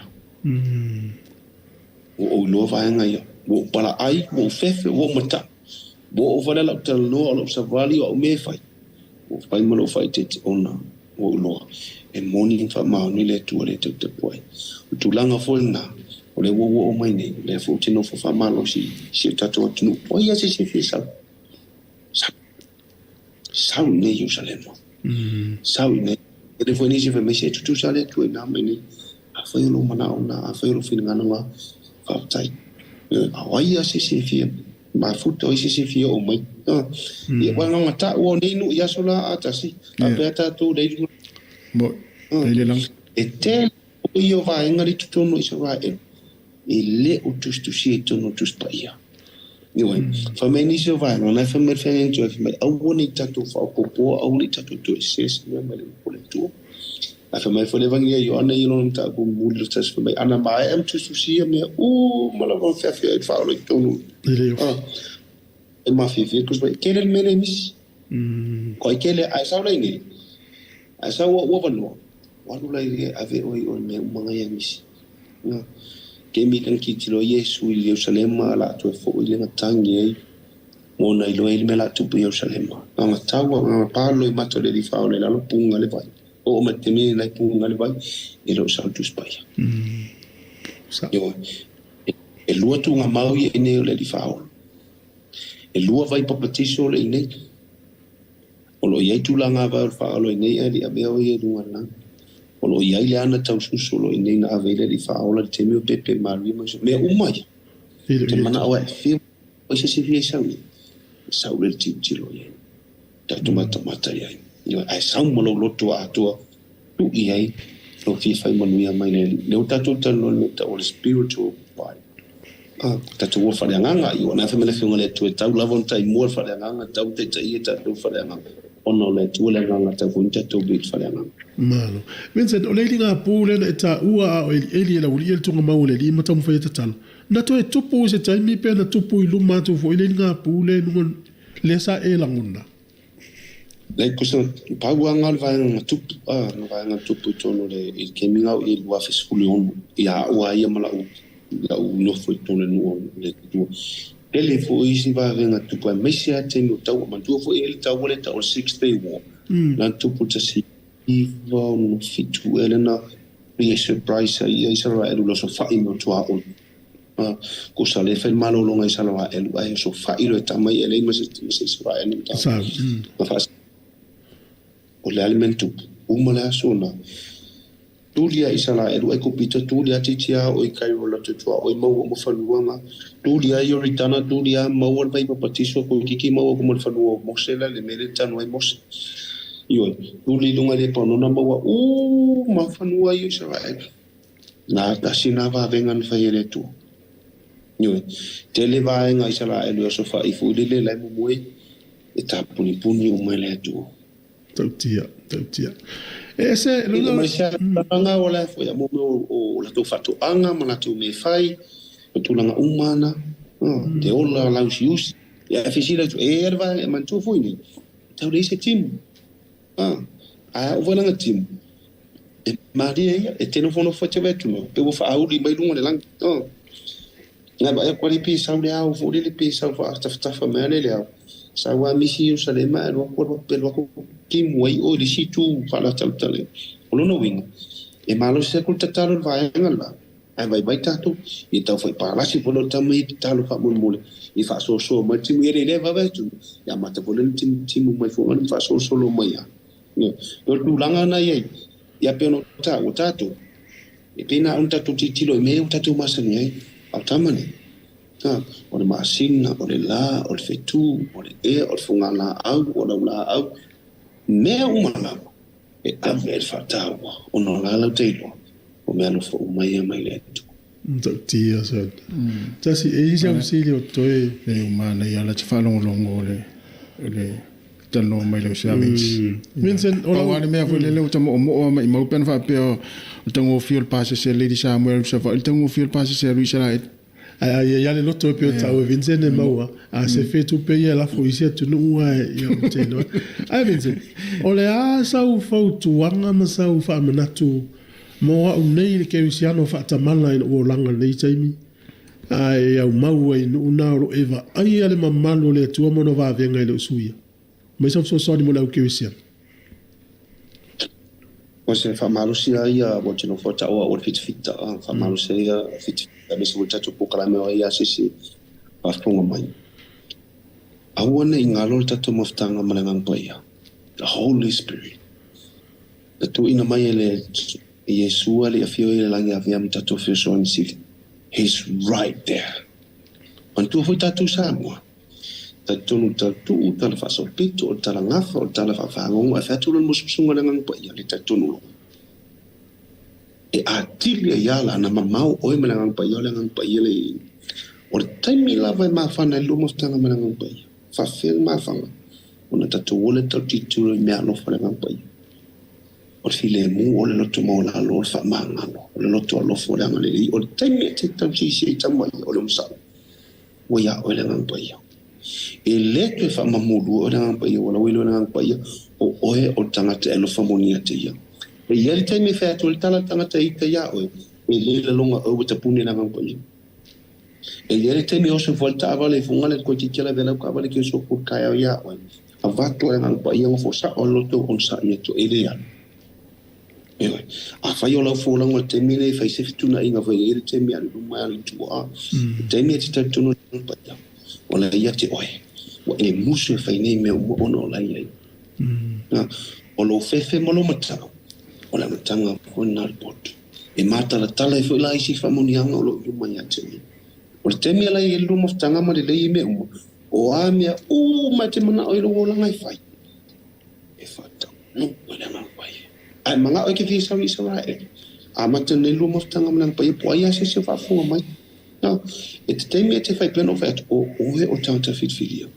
Ua ou iloa vaega ia. Ua ou palaai, ua ou fefe, ua ou mataʻu. Ua oo wale lau talanoa o lau savali o au mea e fai. Ua fai ma lou faaeteete ona ua ou iloa e moni ma faamaoni le Atua lea e tautapu ai. O le tulaga foi lena, o lea ua ou oo mai nei, o lea foi ou te nofo faamalosi i si o tatou atunuu. O ai lava se isi e fia sau? Sau. Sau i inei i Ierusalema. Sau i inei. E le foi nisi e fai mai, se tutusa le Atua i nā mai nei. Afai o lou manao lena, afai o lou finagalo lena, faafetai. A o ai lava se isi e fia mafuta, o ai se isi e fia oo mai. Ia, ua gagata ua o nei nuu i aso la a tasi, faapea tatou lei luga. Mo, e le lagi. E tele o ia vaega le i totonu o Isaraelu, e le o tusitusia i totonu o Tusi Paia. Ioe, fai mai nisi o vaega, na e fai mai le feagaiga tuai, fai mai, aua ne i tatou faaopoopoa, aua ne i tatou toe ese se mea mai le upu a le Atua. Ae fai mai foi le Evagelia Ioane i lona mataupu mulimuli o le tasi, fai mai, ana maea ma tusitusia mea uma lava na feafioai le faaola i totonu, e mafiafia le Tusi Paia. Tele le mea lea e misi. Ko ai tele, ae sau la i nei, ae sau au avanoa, ua alu la i le ave oe i o i mea uma na ia misi. Taimi lea na tilotilo ai Iesu i Ierusalema, la toe foi lea na tagi ai, mo na iloa ai le mea la tupu i Ierusalema. Na ona tau na ona palo i mata o le alii faaola i lalo puga le vai. Oo mai le taimi nei la e puga le vai, e le o sau le Tusi Paia. Ioe. E lua tuugamau ia i nei o le alii faaola. E lua vai papatiso o le i nei. O lo o i ai tulaga vae o le faaola i nei ae le i avea o ia i luga o le lagi. O lo o i ai le ana taususu o lo o i nei na ave ai le alii faaola i le taimi o pepe malie ma mea uma ia. Ou te manao e fia ai se isi fia i sau nei, e sau lea le tilotilo i ai. Tatou matamata i ai. Ae sau ma lou loto atoa tuu i ai lou fia fai manuia mai le Alii. Lea ua tatou talanoa i le mea e tau o le spiritual body. Tatou ola faaleagaga. Ioe, na fai mai le Afioga i le Atua e tau lava ona taimua le faaleagaga, tau taitaia tatou faaleagaga, ona o le Atua le agaga, tau foi ona tatou i le faaleagaga. Malo. Vincent, o le iliga pū lea na e taua a o elieli e le aualii e le tuugamau o le alii ma taumafai e tatalo. Na toe tupu i se taimi pe na tupu i luma atu foi le iliga pū lea i luga lea sa e lagona? Leai, kusa, pau lava na o le vaega na tupu, na vaega na tupu i totonu o le, i le taimi na au i 2016, ia au lava ia ma lau, lau nofo i totonu o le nuu o le Atua. Tele foi isi vavega na tupu aemaise lava taimi o taua. Manatua foi e i ai le taua lea e tau o le Six Day War, na tupu i le 1967 ea lea na pei e surprise ai ia Isaraelu i le osofai mai o tuaoi. Kusa lea e fai le malologa i Isaraelu ae osofai loa e tama ia e leai ma se Isaraelu na faas. O le a le mea na tupu? Uma le aso na. Tuli a Isaraelu Aikupita tuli a titia o i Kairo la tutua o i maua mo fanuanga tuli a Ioritana tuli a maua le vai papatiso ko kiki maua ko mo le fanua o Mose la le mele tanu ai Mose. Ioe, tuli lunga le panona maua u ma fanua i Isaraelu. Na tasi na vavenga na fai ele tu. Ioe, tele vaenga Isaraelu aso fa ifu le le mumue e tapuni puni o mai le tu. Tautia, tautia. E se luna mai se tanga o la foi mo o la tou fatoanga ma la tou me fai o tulaga uma na te ola lausiusi ia fisila tu e erva e mantu foi ni tau le se timu a o vana timu e maria ia e teno fono foi te vetu no pe o fa auli mai lunga le lang na ba e kwali pi sau le au foi le pi sau fa taftafa me le au sa wa misi Yerusalema e lua pe lua timu ai o le situ fa la tale o lona winga e malo se ku tatalo vaenga la ai vai vai tatu i tau foi palasi polo tamai talo fa mulmule i fa so so mai timu ele le va vetu ya mata polo timu timu mai fo ngan fa so so lo mai ya no tu langa na ye ya pe no ta o tatu e pena un tatu titilo me o tatu masani ai au tamane ha o le masina o le la o le fetu o le e o le funga la au o la au me uma la e ave e whataua o no lalau teilo o mea alofa uma ia mai le Atua. Tautia sa. Tasi e isi au sili o toe. Le umana ia la te whaalongolongo le tano mai le usia Vince. Vincent, o lau... mea foi lele o ta mo mo mai mau pen whaapea o tango fio le pase se Lady Samuel sa fa tango fio le pase se Luisa la. Ai ia le loto pe o tau Vincent e maua. A se fetu pe ia la fo isi atu nua ia o te loa. Ai Vincent, o le a sau fautuanga ma sau whaamanatu mo au nei le keusiano whaatamala i o langa nei taimi. Ai au maua i nuu ro eva. Ai ale mamalu le atua mono vavenga i le usuia. Mai sau fesoasoani mo le au keusiano. O se whaamalusia ia o tino whata o o fitafita whaamalusia ia fitafita me se o tatu pokarame o ia sisi whafonga mai. Aua nei ngalo le tatu mafutanga ma le ngang ia. The Holy Spirit. Le tu ina mai ele Yesua le afio ile langi avea ma tatu fesoani sili. He's right there. Mantua foi tatu Samoa. Tonu tatu tala whaasopito o tala ngafa o tala whaawhangongo e whaatula mususunga le ngang ia le tonu lo. E atili ia la na mamau oe me le ngang paia le ngang paia le o le taimi lava e mawhana i luma futanga me le ngang paia. Whawhea mawhanga. O na tatu ole tau tituro i mea alofa le ngang paia. O le file mu o le loto maula lo o le whaamangalo. O le loto alofa o le anga le o le taimi e te tau sisi i tamai o le umsau. O ia o le ngang paia. E le toe whaamamulu o le ngang paia o la welo le ngang paia o oe o tangata e alofa moni ate ia. E ia le taimi whea atu le tala tangata i te ia oe e le la longa au o tapune le ngang paia. E ia le taimi o se volta awale funga le koe titila vela ka awale ki so ku kai au ia oe. A vatu le ngang paia ngo fosa o loto on sa ia to ele ia. E oe. A whai o lau fōlanga o le taimi le whai se fituna inga whai e le taimi a le luma a le tua. Le taimi e te tau tonu le ngang paia. O la ia te oe. Wa e musu e whai nei mea uma ono o la ia. O lo fefe mo lo matau. O la matanga o nā le potu. E mātala tala e fo ila isi whamonianga o lo luma ia te oe. O le taimi ala i luma futanga ma le lei mea uma. O a mea uma te mana o i lo olanga i whai. E whatau. No, o le ngang pai. Ai manga o ke fi sau i Israel. A mata nei luma futanga ma nang pai po ai ase se whaafunga mai. No, e te taimi e te whai pena o whai atu o oe o tangata whitwhiria.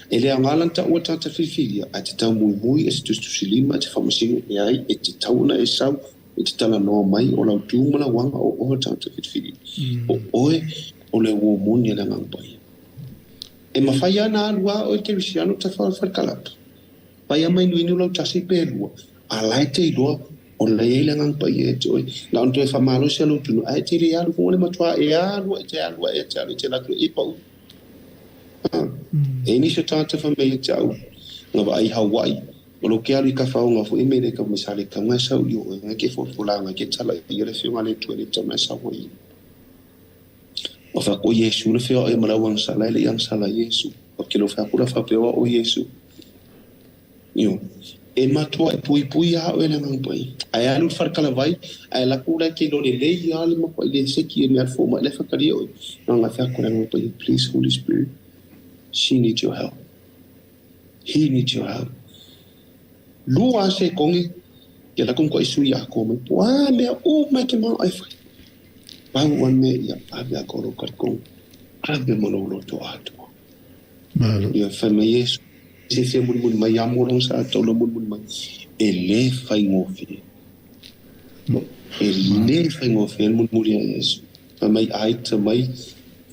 E lea ngalanta o tangata whitwhiria, a te tau mui mui e se tustusilima, e te whamasinga e ai, e te tauna e sau, e te tala noa mai o lau tūmala wanga o oe tangata whitwhiria. O oe o le uo moni e le ngang pai. E mawhai ana alua o e te risiano ta whawhai kalapa. Pai a mai nui lau tasi pe lua. A lai te iloa o le ei le ngang pai e te oe. La on toe whamalo se alu tunu. Ai te le alu konga le matua e alu e te alu e te alu e te latu e pau. E nisio tāta whamei e te au. Ngā wa ai Hawaii. O lo ke alu i ka whaonga fo e mele ka misale ka ngai sau i o e ngai ke fōfola ngai ke tala i le whionga le tue le tama sa hoi. O wha ko Yesu le whio e marau ang sala e le ang sala Yesu. O ke lo wha kura wha pewa o Yesu. Io. E matuaʻi puipui a oe le Agaga Paia. Ae alu i le falekalavai, ae alu atu la e te iloa lelei lava le matuaʻi le seki e mea alu fua mai la e faitalia oe. Na ona fai atu le Agaga Paia, Please Holy Spirit, she needs your help. He needs your help. Lua a sekone, ia alu atu matuaʻi sui atoa mai, po o a mea uma e te manaʻo e fai. Pau a mea ia ave a ka lou talitonu, ave ma lou loto atoa. Malo. Ia fai mai Iesu, se fia mulimuli mai ia mo lona sa taula mulimuli mai, e lē faigofie. E lē faigofie le mulimuli a Iesu. Fai mai aita mai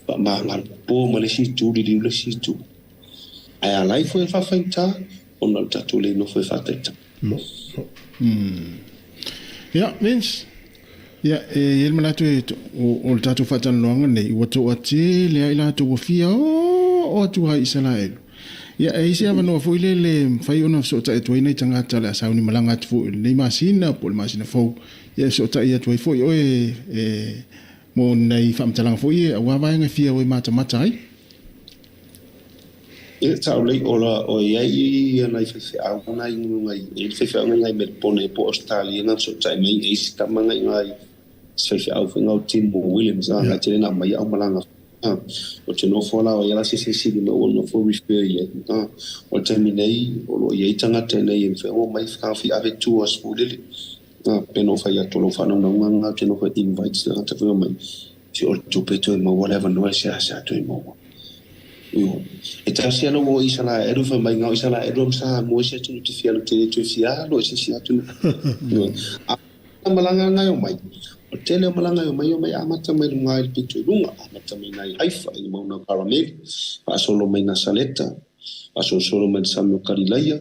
faamagalo po ma le isi itu liliu le isi itu. Ae ala ai foi le faafaigata ona o le tatou le nofo e faataitai. Ia, Vince, ia, e i ai le manatu e, o, o le tatou faatalanoaga lenei, ua toatele lava i latou ua fia oo atu lava i Isaraelu. Ia, e i ai se avanoa foi lele e mafai ona fesootai atu ai nai tagata o le a sauni malaga atu foi i lenei masina po o le masina fou, ia e fesootai atu ai foi oe e, mo nai faamatalaga foi ia aua vaega e fia o e matamata ai. Ia tau lei ola o iai ia nai faifeau nai ngai e le faifeau ngai ngai Melbourne po Australia na fesootai mai e isi tama ngai ngai se faifeau foi ngau Tim Williams a ngai tele na mai au malaga a o te nofo la o ia la se se sili mai ua nofo refer ia a o le taimi nei o lo o iai tagata nei e mafai ona omai fi ave tours foi lele a pe no fai atu o lou faanaunauga nga te nofo invite tagata foi omai Si o le tupe toe maua le avanoa e seasea toe maua. Io. E tasi ana ua Isaraelu fai mai ngau Isaraelu am Samoa isi atunu te fia alu tele toe fia alo i se isi atunu. Io. A malaga ngai o mai. O tele o malaga o mai o mai amata mai lunga i le pito i lunga, amata mai nai Haifa i le mauna o Karameli, faasolo mai Nasaleta, faasolosolo mai le sami o Kalilaia,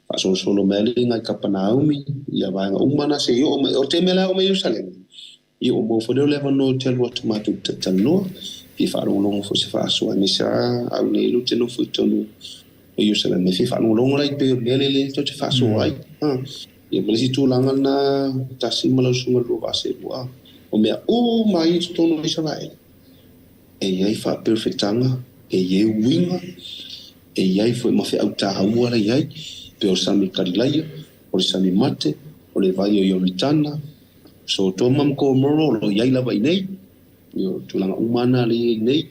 faasolosolo mai ale ngai Kapanaumi, ia vaega uma na se i oo mai. O te mea la o mai Ierusalema. Ia ua maua foi lea o le avanoa ou te alu atu matou te talanoa, fia faalogologo foi se faasoa aemaise lava au nei lea ou te nofo i totonu o Ierusalema e fia faalogologo la i pei o le mea lea lea tou te faasoa ai. Ia ma le isi tulaga lena tasi ma lau susuga lua vaa selua, o mea uma ia i totonu o Isaraele e i ai faaperefetaga, e i ai uiga, e i ai foi ma feau taua la i ai, pei o le sami Kalilaia, o le sami mate, o le vai o Ioritana, Sotoma ma Komoro o lo o i ai lava i nei, ia o tulaga uma na lea i ai nei,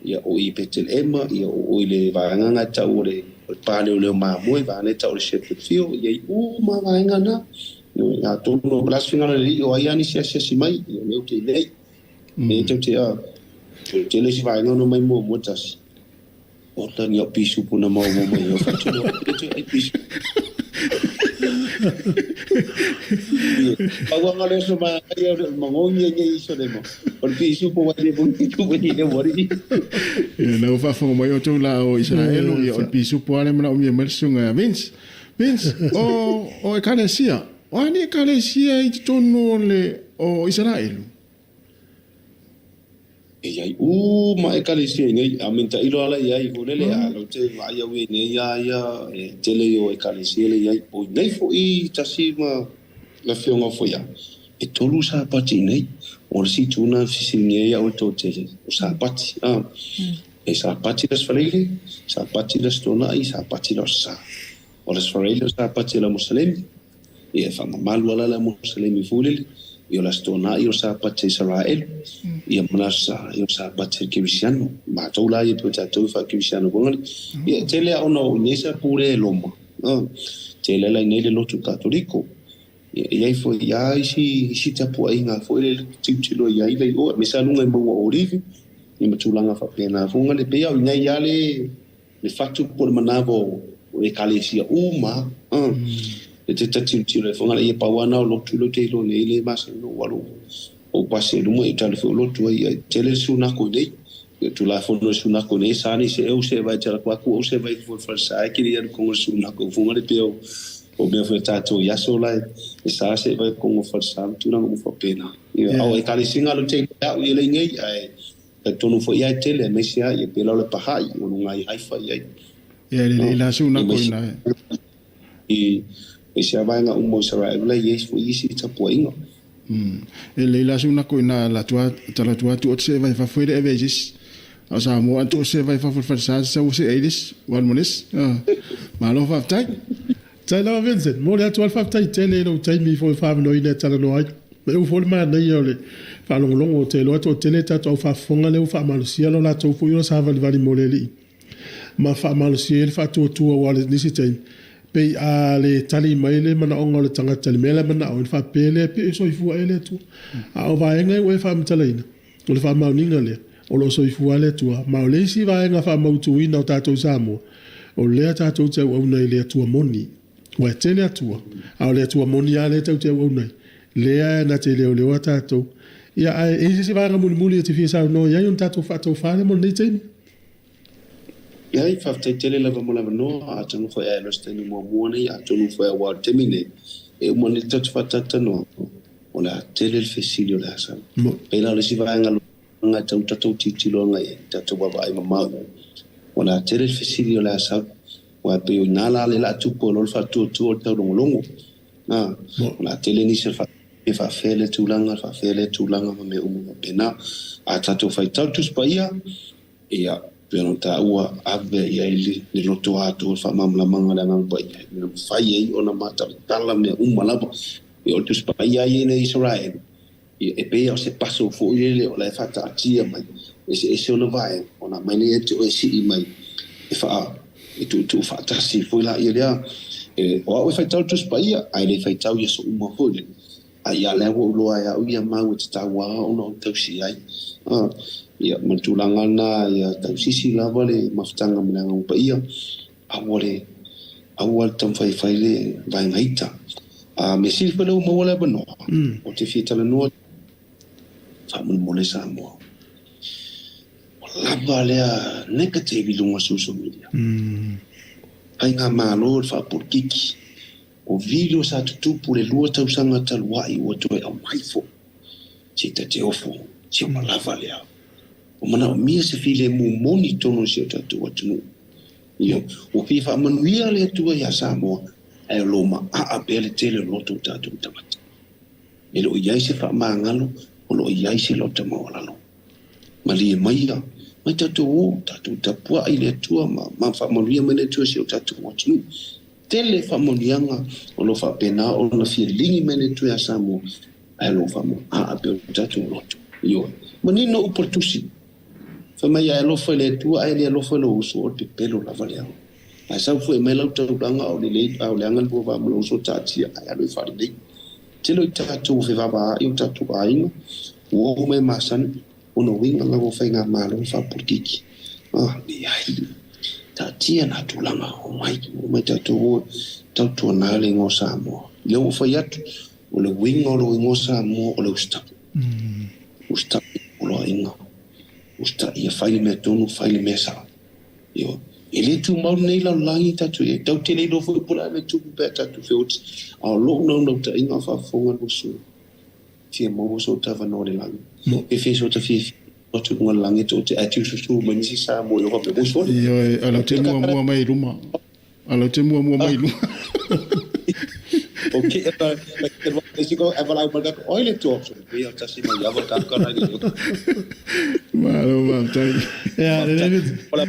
ia o i Petelehema, ia o i le vaega na e tau o le paleoleo mamoe, vaega na e tau o le Shepherd Field, ia i uma vaega na. Ia atonu o le a se finagalo o le Alii o ai lava nisi asiasi mai, ia o lea ou te i nei. E tou te a, tele isi vaega na omai muamua tasi. Ota ni au pisupu na maomao mai au whatu no e te ai pisupu. Pauanga le so mai ai au mangongi ai iso le mo. O le pisupu wa le bongi tu ni le wari. Ia na faafofoga mai outou la o Isaraelu, ia o le pisupu lava lea e manaomia mai le susuga ia Vince. Vince, o o Ekalesia, o a ni Ekalesia i totonu o le o Isaraelu? E i ai uma ekalesia i nei, a me tailo ala i ai foi lele, a lau te vaai au i nei a ia e tele i o ekalesia le i ai. O i nei foi tasi ma le afioga foi a, e tolu Sapati i nei. O le isi itu na fesiligia ai au e le toatele, o Sapati, a. E Sapati le Aso Faraile, Sapati le Aso Toonai, Sapati le Aso Sa. O le Aso Faraile o Sapati a le Musalemi, Ia e faamamalu ala le Musalemi foi lele, ia o le Aso Toonai o Sapati a Isaraelu, ia ma le Aso Sa, ia o Sapati a le Kerisiano. Matou la ia pei o tatou e faa-Kerisiano foi ngale. Ia e tele a ona o i nei sa pule e Roma, tele ala i nei le lotu Katoliko. Ia e i ai foi a isi isi tapuaiga foi lele tilotilo i ai le o, aemaise lava luga i Maua o Olivi, ia ma tulaga faapena foi ngale. Pei a o i nei a le le fatu po o le manava o ekalesia uma e te tilotilo ai foi ngala ia pau ana o lotu lea ou te iloa nei le masani ona ou alu ou pasi ai luma ia tali foi o lotu ai ia tele le sunako i nei ia tulafono le sunako nei sa nei se eu se vai te ala aku ou se vai foi falsa ai kiri alu kongo sunako funga le peo o mea foi tatou i aso la e sa se vai kongo falsa tulaga uma faapena ia au ekalesia ngalo te au ia le nei ae Talitonu foi ia e tele, aemaise lava ia pela o le Paha'i, o luga i Haifa i ai. Ia e lelei la su nako ina e. I isi a vaega uma o Isaraelu la i ai foi isi tapuaiga. E lelei la su nako ina la tua tala tua tu o se vai fafo e le eve isi. A o Samoa an tu o se vai fafo le falesa sa se ai lis, wan mo lis. Malo faafetai. Tai lava Vincent, mo le atu ai le faafetai tele i lou taimi foi faavanoaina e talanoa ai. Ma e uu foi le manaia o le faalogologo ou te iloa e toatele tatou au faafofoga lea ua faamalosia lo latou foi ola savalivali mo le alii ma faamalosia ai le faatuatua aua o le nisi taimi pei a le tali mai le manaoga o le tagata i le mea la e manao ai ona faapea lea pe soifua ea le Atua. A o vaega ia ua e faamatalaina, o le faamaoniga lea o lo o soifua lava le Atua. Ma o le isi vaega faamautuina o tatou i Samoa, o lea tatou te auauna i le Atua moni. Aua e tele Atua, a o le Atua moni lava lea tatou te auauna ai, lea na te leoleoa tatou. Ia, ae e i ai se isi vaega mulimuli e te fia saunoa i ai ona tatou faataufa lea mo lenei taimi? Leai, faafetai tele lava mo le avanoa, atonu foi a e loa se taimi muamua nei, atonu foi aua o le taimi nei, e uma nei le tatou faatalatalanoaga, o le a tele le fesili o le a sau. Pei la o le isi vaega e tatau ona tatou tilotilo agai i ai, tatou vaavaai mamao i ai, o le a tele le fesili o le a sau. Aua e pei o i ina la lea o le a tupu ai loa le faatuatua o le taulogologo. O le a tele nisi o le e faafefea lea tulaga, faafefea lea tulaga ma mea uma faapena. A tatou faitau le Tusi Paia, ia, pei ona taua, ave i ai le loto atoa le faamalamalamaga a le Agaga Paia, ina mafai ai ona matalatala mea uma lava. Ia, o le Tusi Paia ia i Isaraelu, ia, e pei lava o se puzzle foi lele o la e faataatia mai, eseese ona vaega, ona aumai lea ia te oe e sii mai, e faa, e tuutuu faatasi foi laia lea. E, o au e faitau le Tusi Paia, ae le faitau i aso uma foi lele. A ia lea ua ou iloa e au ia mau e tatau lava ona ou tausi ai. A, ia, ma le tulaga lena, ia tausisi lava le mafutaga ma le Agaga Paia, aua le, aua le taumafai e fai le vaega ita. A mea sili foi lea ua maua le avanoa, ou te fia talanoa faamolemole Samoa. Ua lava lea negative i luga o social media. Faigamalo le faapolokiki. O video sa tutupu le 2 tausaga talu ai ua toe aumai foi. Se ta te ofo, se ua lava lea. Ua manaomia se filemu moni i totonu o si o tatou atunuu. Ioe, ua fia faamanuia le Atua ia Samoa, ae o lo o maaa pea le tele o loto o tatou tagata. E le o i ai se faamagalo, o lo o i ai se lota maualalo. Malie maia, mai tatou o, tatou tapuai i le Atua ma faamanuia mai le Atua i si o tatou atunuu. Tele faamanuiaga o lo o faapena ona fia ligi mai le Atua ia Samoa, ae o lo o faamaaa pea o tatou loto. Ioe. Manino upu a le Tusi. Fai mai a e alofa i le Atua ae le alofa i lou uso, o le pepelo lava lea. Ae sau foi mai lau taulaga o lelei a o leaga le lua va ma lou uso taatia ae alu e faalelei. Tele o i tatou ua fevavaai o tatou aiga, ua oo mai masani, ona uiga lava o faigamalo ma faapolokiki. Ah, leai. Taatia nā tulaga, omai, omai tatou o e tautuana le igoa o Samoa. Lea ua fai atu, o le uiga o lou igoa Samoa o le usitaʻi. Usitaʻi i poloaiga, usitaʻi ia fai le mea tonu, fai le mea sao. Ioe. E le tumau lenei lalolagi tatou i ai. Tatou te le iloa foi po o le a le mea e tupu pe a tatou feoti. A o lou naunautaiga a o faafofoga le uso, fia maua so ta avanoa i le lagi. E fia so ta fiafia atu i luga o le lagi tou te ae tiususu mai nisi Samoa i o faapea, ua sole. Ioe, a lau te muamua mai i luma. A lau te muamua mai i luma. O ke e te wa isi ko e walau mai ka oi le tuo so pe o tasi mai ava ka ka nai le. Malo faafetai. Ia, lelei. Ola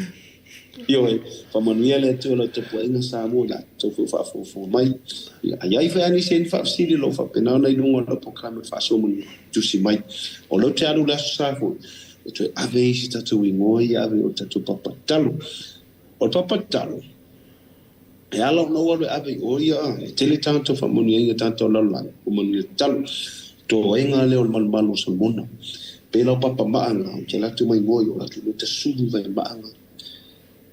Ioe, faamanuia le Atua i lau tapuaiga Samoa i latou foi o faafogafoga mai. Ia, a i ai foi lava nisi e ni faafesili o lo o faapena ona i luga o lau polokalame o le faasoa manuia, tusi mai. O lea ou te alu i le Aso Sa foi, e toe ave ai se tatou igoa ia ave i o tatou papa tatalo. O le papa tatalo, e ala ona ou alu e ave i o ia, e tele tagata o faamanuiaina tagata o le lalolagi, ua manuia tatalo. Toega lea o le malumalu o Solomona. Pei lau papa maaga, ou te alu atu mai igoa i o latou lua tasulu vai maaga.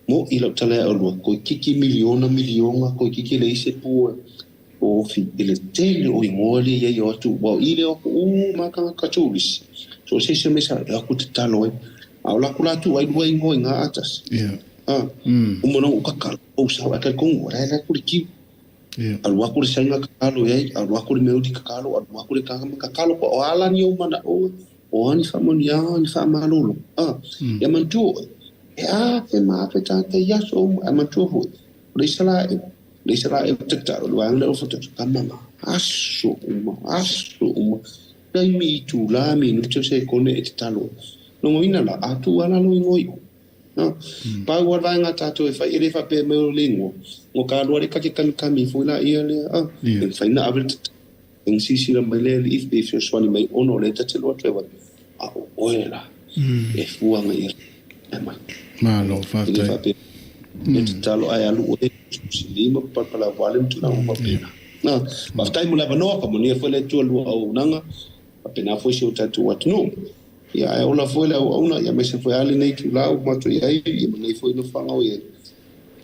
Moʻi lau tala ia olua, koikiki miliona miliona, koikiki leai se pua o ofi i le tele o igoa lea i ai o atu, ua o i lea o aku uma tagata tourist. So se isi o mea sa e aku tatalo ai. A o laku la tu ai lua igoa i ngā atasi. Yeah. Ah, uma na u kakalo, ou sao ai kai kongo, rai la kuri kiu. Yeah. Alu aku le sainga kakalo i ai, alu aku le meuli kakalo, alu aku le kanga kakalo ko o ala ni o mana o, o ani whamonia, ani whamalolo. Ah, ia mantua oe, e afe ma afe tātai i aso uma, a mantua foi, o le Isaraelu, le Isaraelu tatalo, le vaega lea o fotatu, ka mama, aso uma, aso uma, taimi itulā, minute o sekone e tatalo ai. Logoina la, a tuu lava lalo igoa i o. No. Pau o le vaega a tatou e fai, e le faapea mai o le igoa, ua ka alu lava le ta te kamikami foi laia lea, a, e mafai ona ave le tatalo, e silasila mai le Alii pe fesoasoani mai ona o lea ta te alu atu e vaai, a o oe la, e fua agai i ai mai. Malo, E le faafetai. faapea e tatalo ae alu oe usiusilima ma palapalauale ma tulaga faapena. Na, faafetai mo le avanoa, faamanuia foi le Atua i lua auaunaga, faapena foi si o tatou atunuu. Ia, ae ola foi le auauna, ia aemaise foi lava lenei itula ua matou i ai, ia ma lenei foi nofoaga o i ai,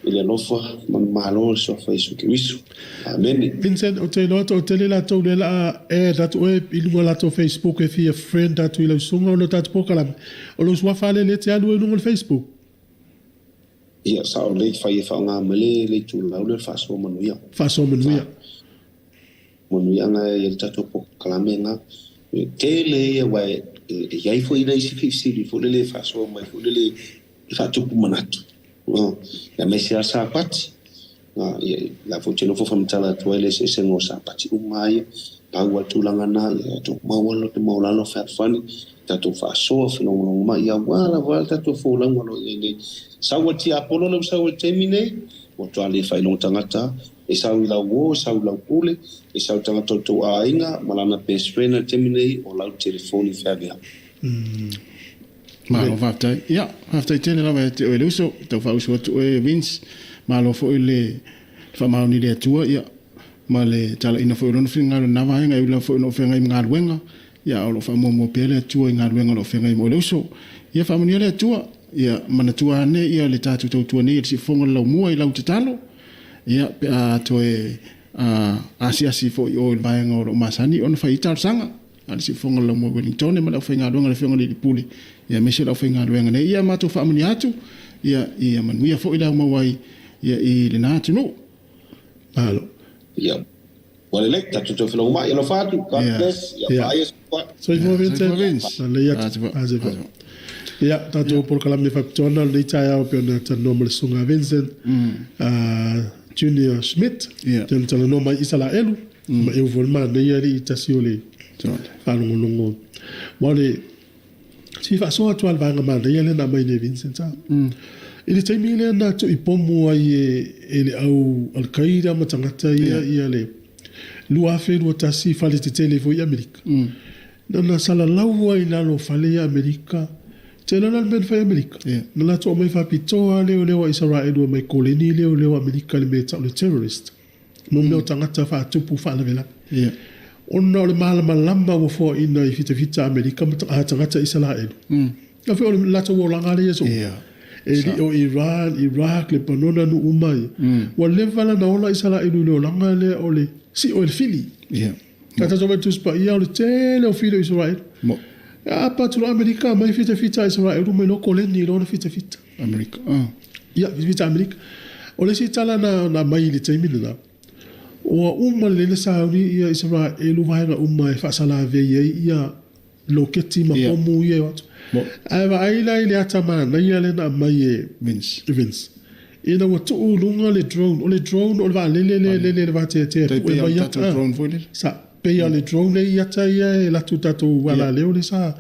i le alofa ma le malo o le Suafa Iesu Keriso. Amene. Vincent, ou te iloa toatele latou lea la a add atu oe i luga o latou Facebook e fia friend atu i lau susuga ona o tatou polokalame. O lou suafa lea lea e te alu ai i luga o le Facebook? Ia, sao lelei, fai e faaaoga mai le le itulau lea o le faasoa manuia. Faasoa manuia. Manuiaga e i le tatou polokalame lena. E tele ia aua e i ai foi nai isi feisili foi lele e faasoa mai foi lele e faatupu manatu. Aemaise lava Sapati. Ia, la foi ou te nofo faamatala atu ai le eseesega o Sapati uma lava ia. Pau lava le tulaga lena, ia tatou maua le loto maualalo fealofani, tatou faasoa felogologomai, ia aua lava le tatou folauga o lo o i ai nei. Sau a le tiapolo lea ua sau ai i le taimi nei, ua matua le faailoga tagata. E sau i lau uo, e sau i lau pule, e sau i le tagata o le tou aiga ma lana best friend i le taimi nei, o lau telefoni feaveai. Malo faafetai. Ia, faafetai tele lava ia te oe le uso, tau faauso atu oe Vince. Malo foi le faamaoni i le Atua, ia, ma le talaina foi o Lona finagalo i lena vaega, e ui lava foi ona o feagai ma galuega, ia, a o lo o faamuamua pea le Atua i galuega o lo o feagai ma oe le uso. Ia faamanuia le Atua, ia manatua ane ia le tatou tautua nei i le siufofoga o le laumua i lau tatalo. Ia, pe a toe asiasi foi i o i le vaega o lo o masani ona fai ai talosaga a le Siufofoga o le Laumua i Wellingtone ma le aufaigaluega a le Afioga i le Alii Pule, ia aemaise le aufaigaluega nei. Ia matou faamanuia atu, ia, ia manuia foi le aumau ai ia i lena atunuu. Malo. Ia, ua lelei, tatou toe felagomai. Alofa atu, God bless, ia vaaia soifua. Soifua Vincent. Soifua Vince. Lelei atu. Soifua. Ia, tatou polokalame faapitoa lenei taeao pei ona talanoa ma le susuga Vincent Junior Schmidt. Pei ona talanoa mai Isalaelu ma eu foi le manaia alii tasi o le faalogologo. Ma o le si faasoa atu lava le vaega manaia lea na aumai nei e Vincent. I le taimi lea na tuuipomu ai e le au Al-Qaeda ma tagata ia ia le 2021 fale tetele foi i Amerika. Na na salalau ai i lalo o fale ia Amerika. Te iloa la le mea na fai e Amerika? Na latou aumai faapitoa lava leoleo a Isaraelu e omai koleni leoleo a Amerika i le mea e tau o le terrorist. Mo mea o tagata faatupu faalavelave. Ona o le malamalama ua foaina i fitafita Amerika ma tagata Isaraelu. Na foi o le latou olaga lea ia soo. E li o Iran, Iraq, Lebanona, nuu uma ia. Ua leva la na ola Isaraelu i le olaga lea o le sio e le fili. Ka tatou vaai i le Tusi Paia, o le tele o fili o Isaraelu. E aapa atu loa Amerika aumai fitafita a Isaraelu mai loa koleni i lona fitafita. Amerika. Ia, fitafita Amerika. O le isi tala na aumai i le taimi lena, ua uma lelei ona sauni ia Isaraelu vaega uma e faasalavei ai ia loketi ma pomu ia e o atu. Ae vaai la i le ata manaia lea na aumai e Vince. Ina ua tuu i luga le drone, o le drone o le vaalele lea e lele i le vateatea e pue mai ata. Sa pei lava o le drone lea i ata ia e alu atu i tatou alaleo lea sa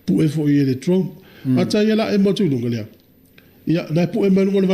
pue foi e le drone. Ata ia la e motu i luga lea. Ia, na e pue mai luga o le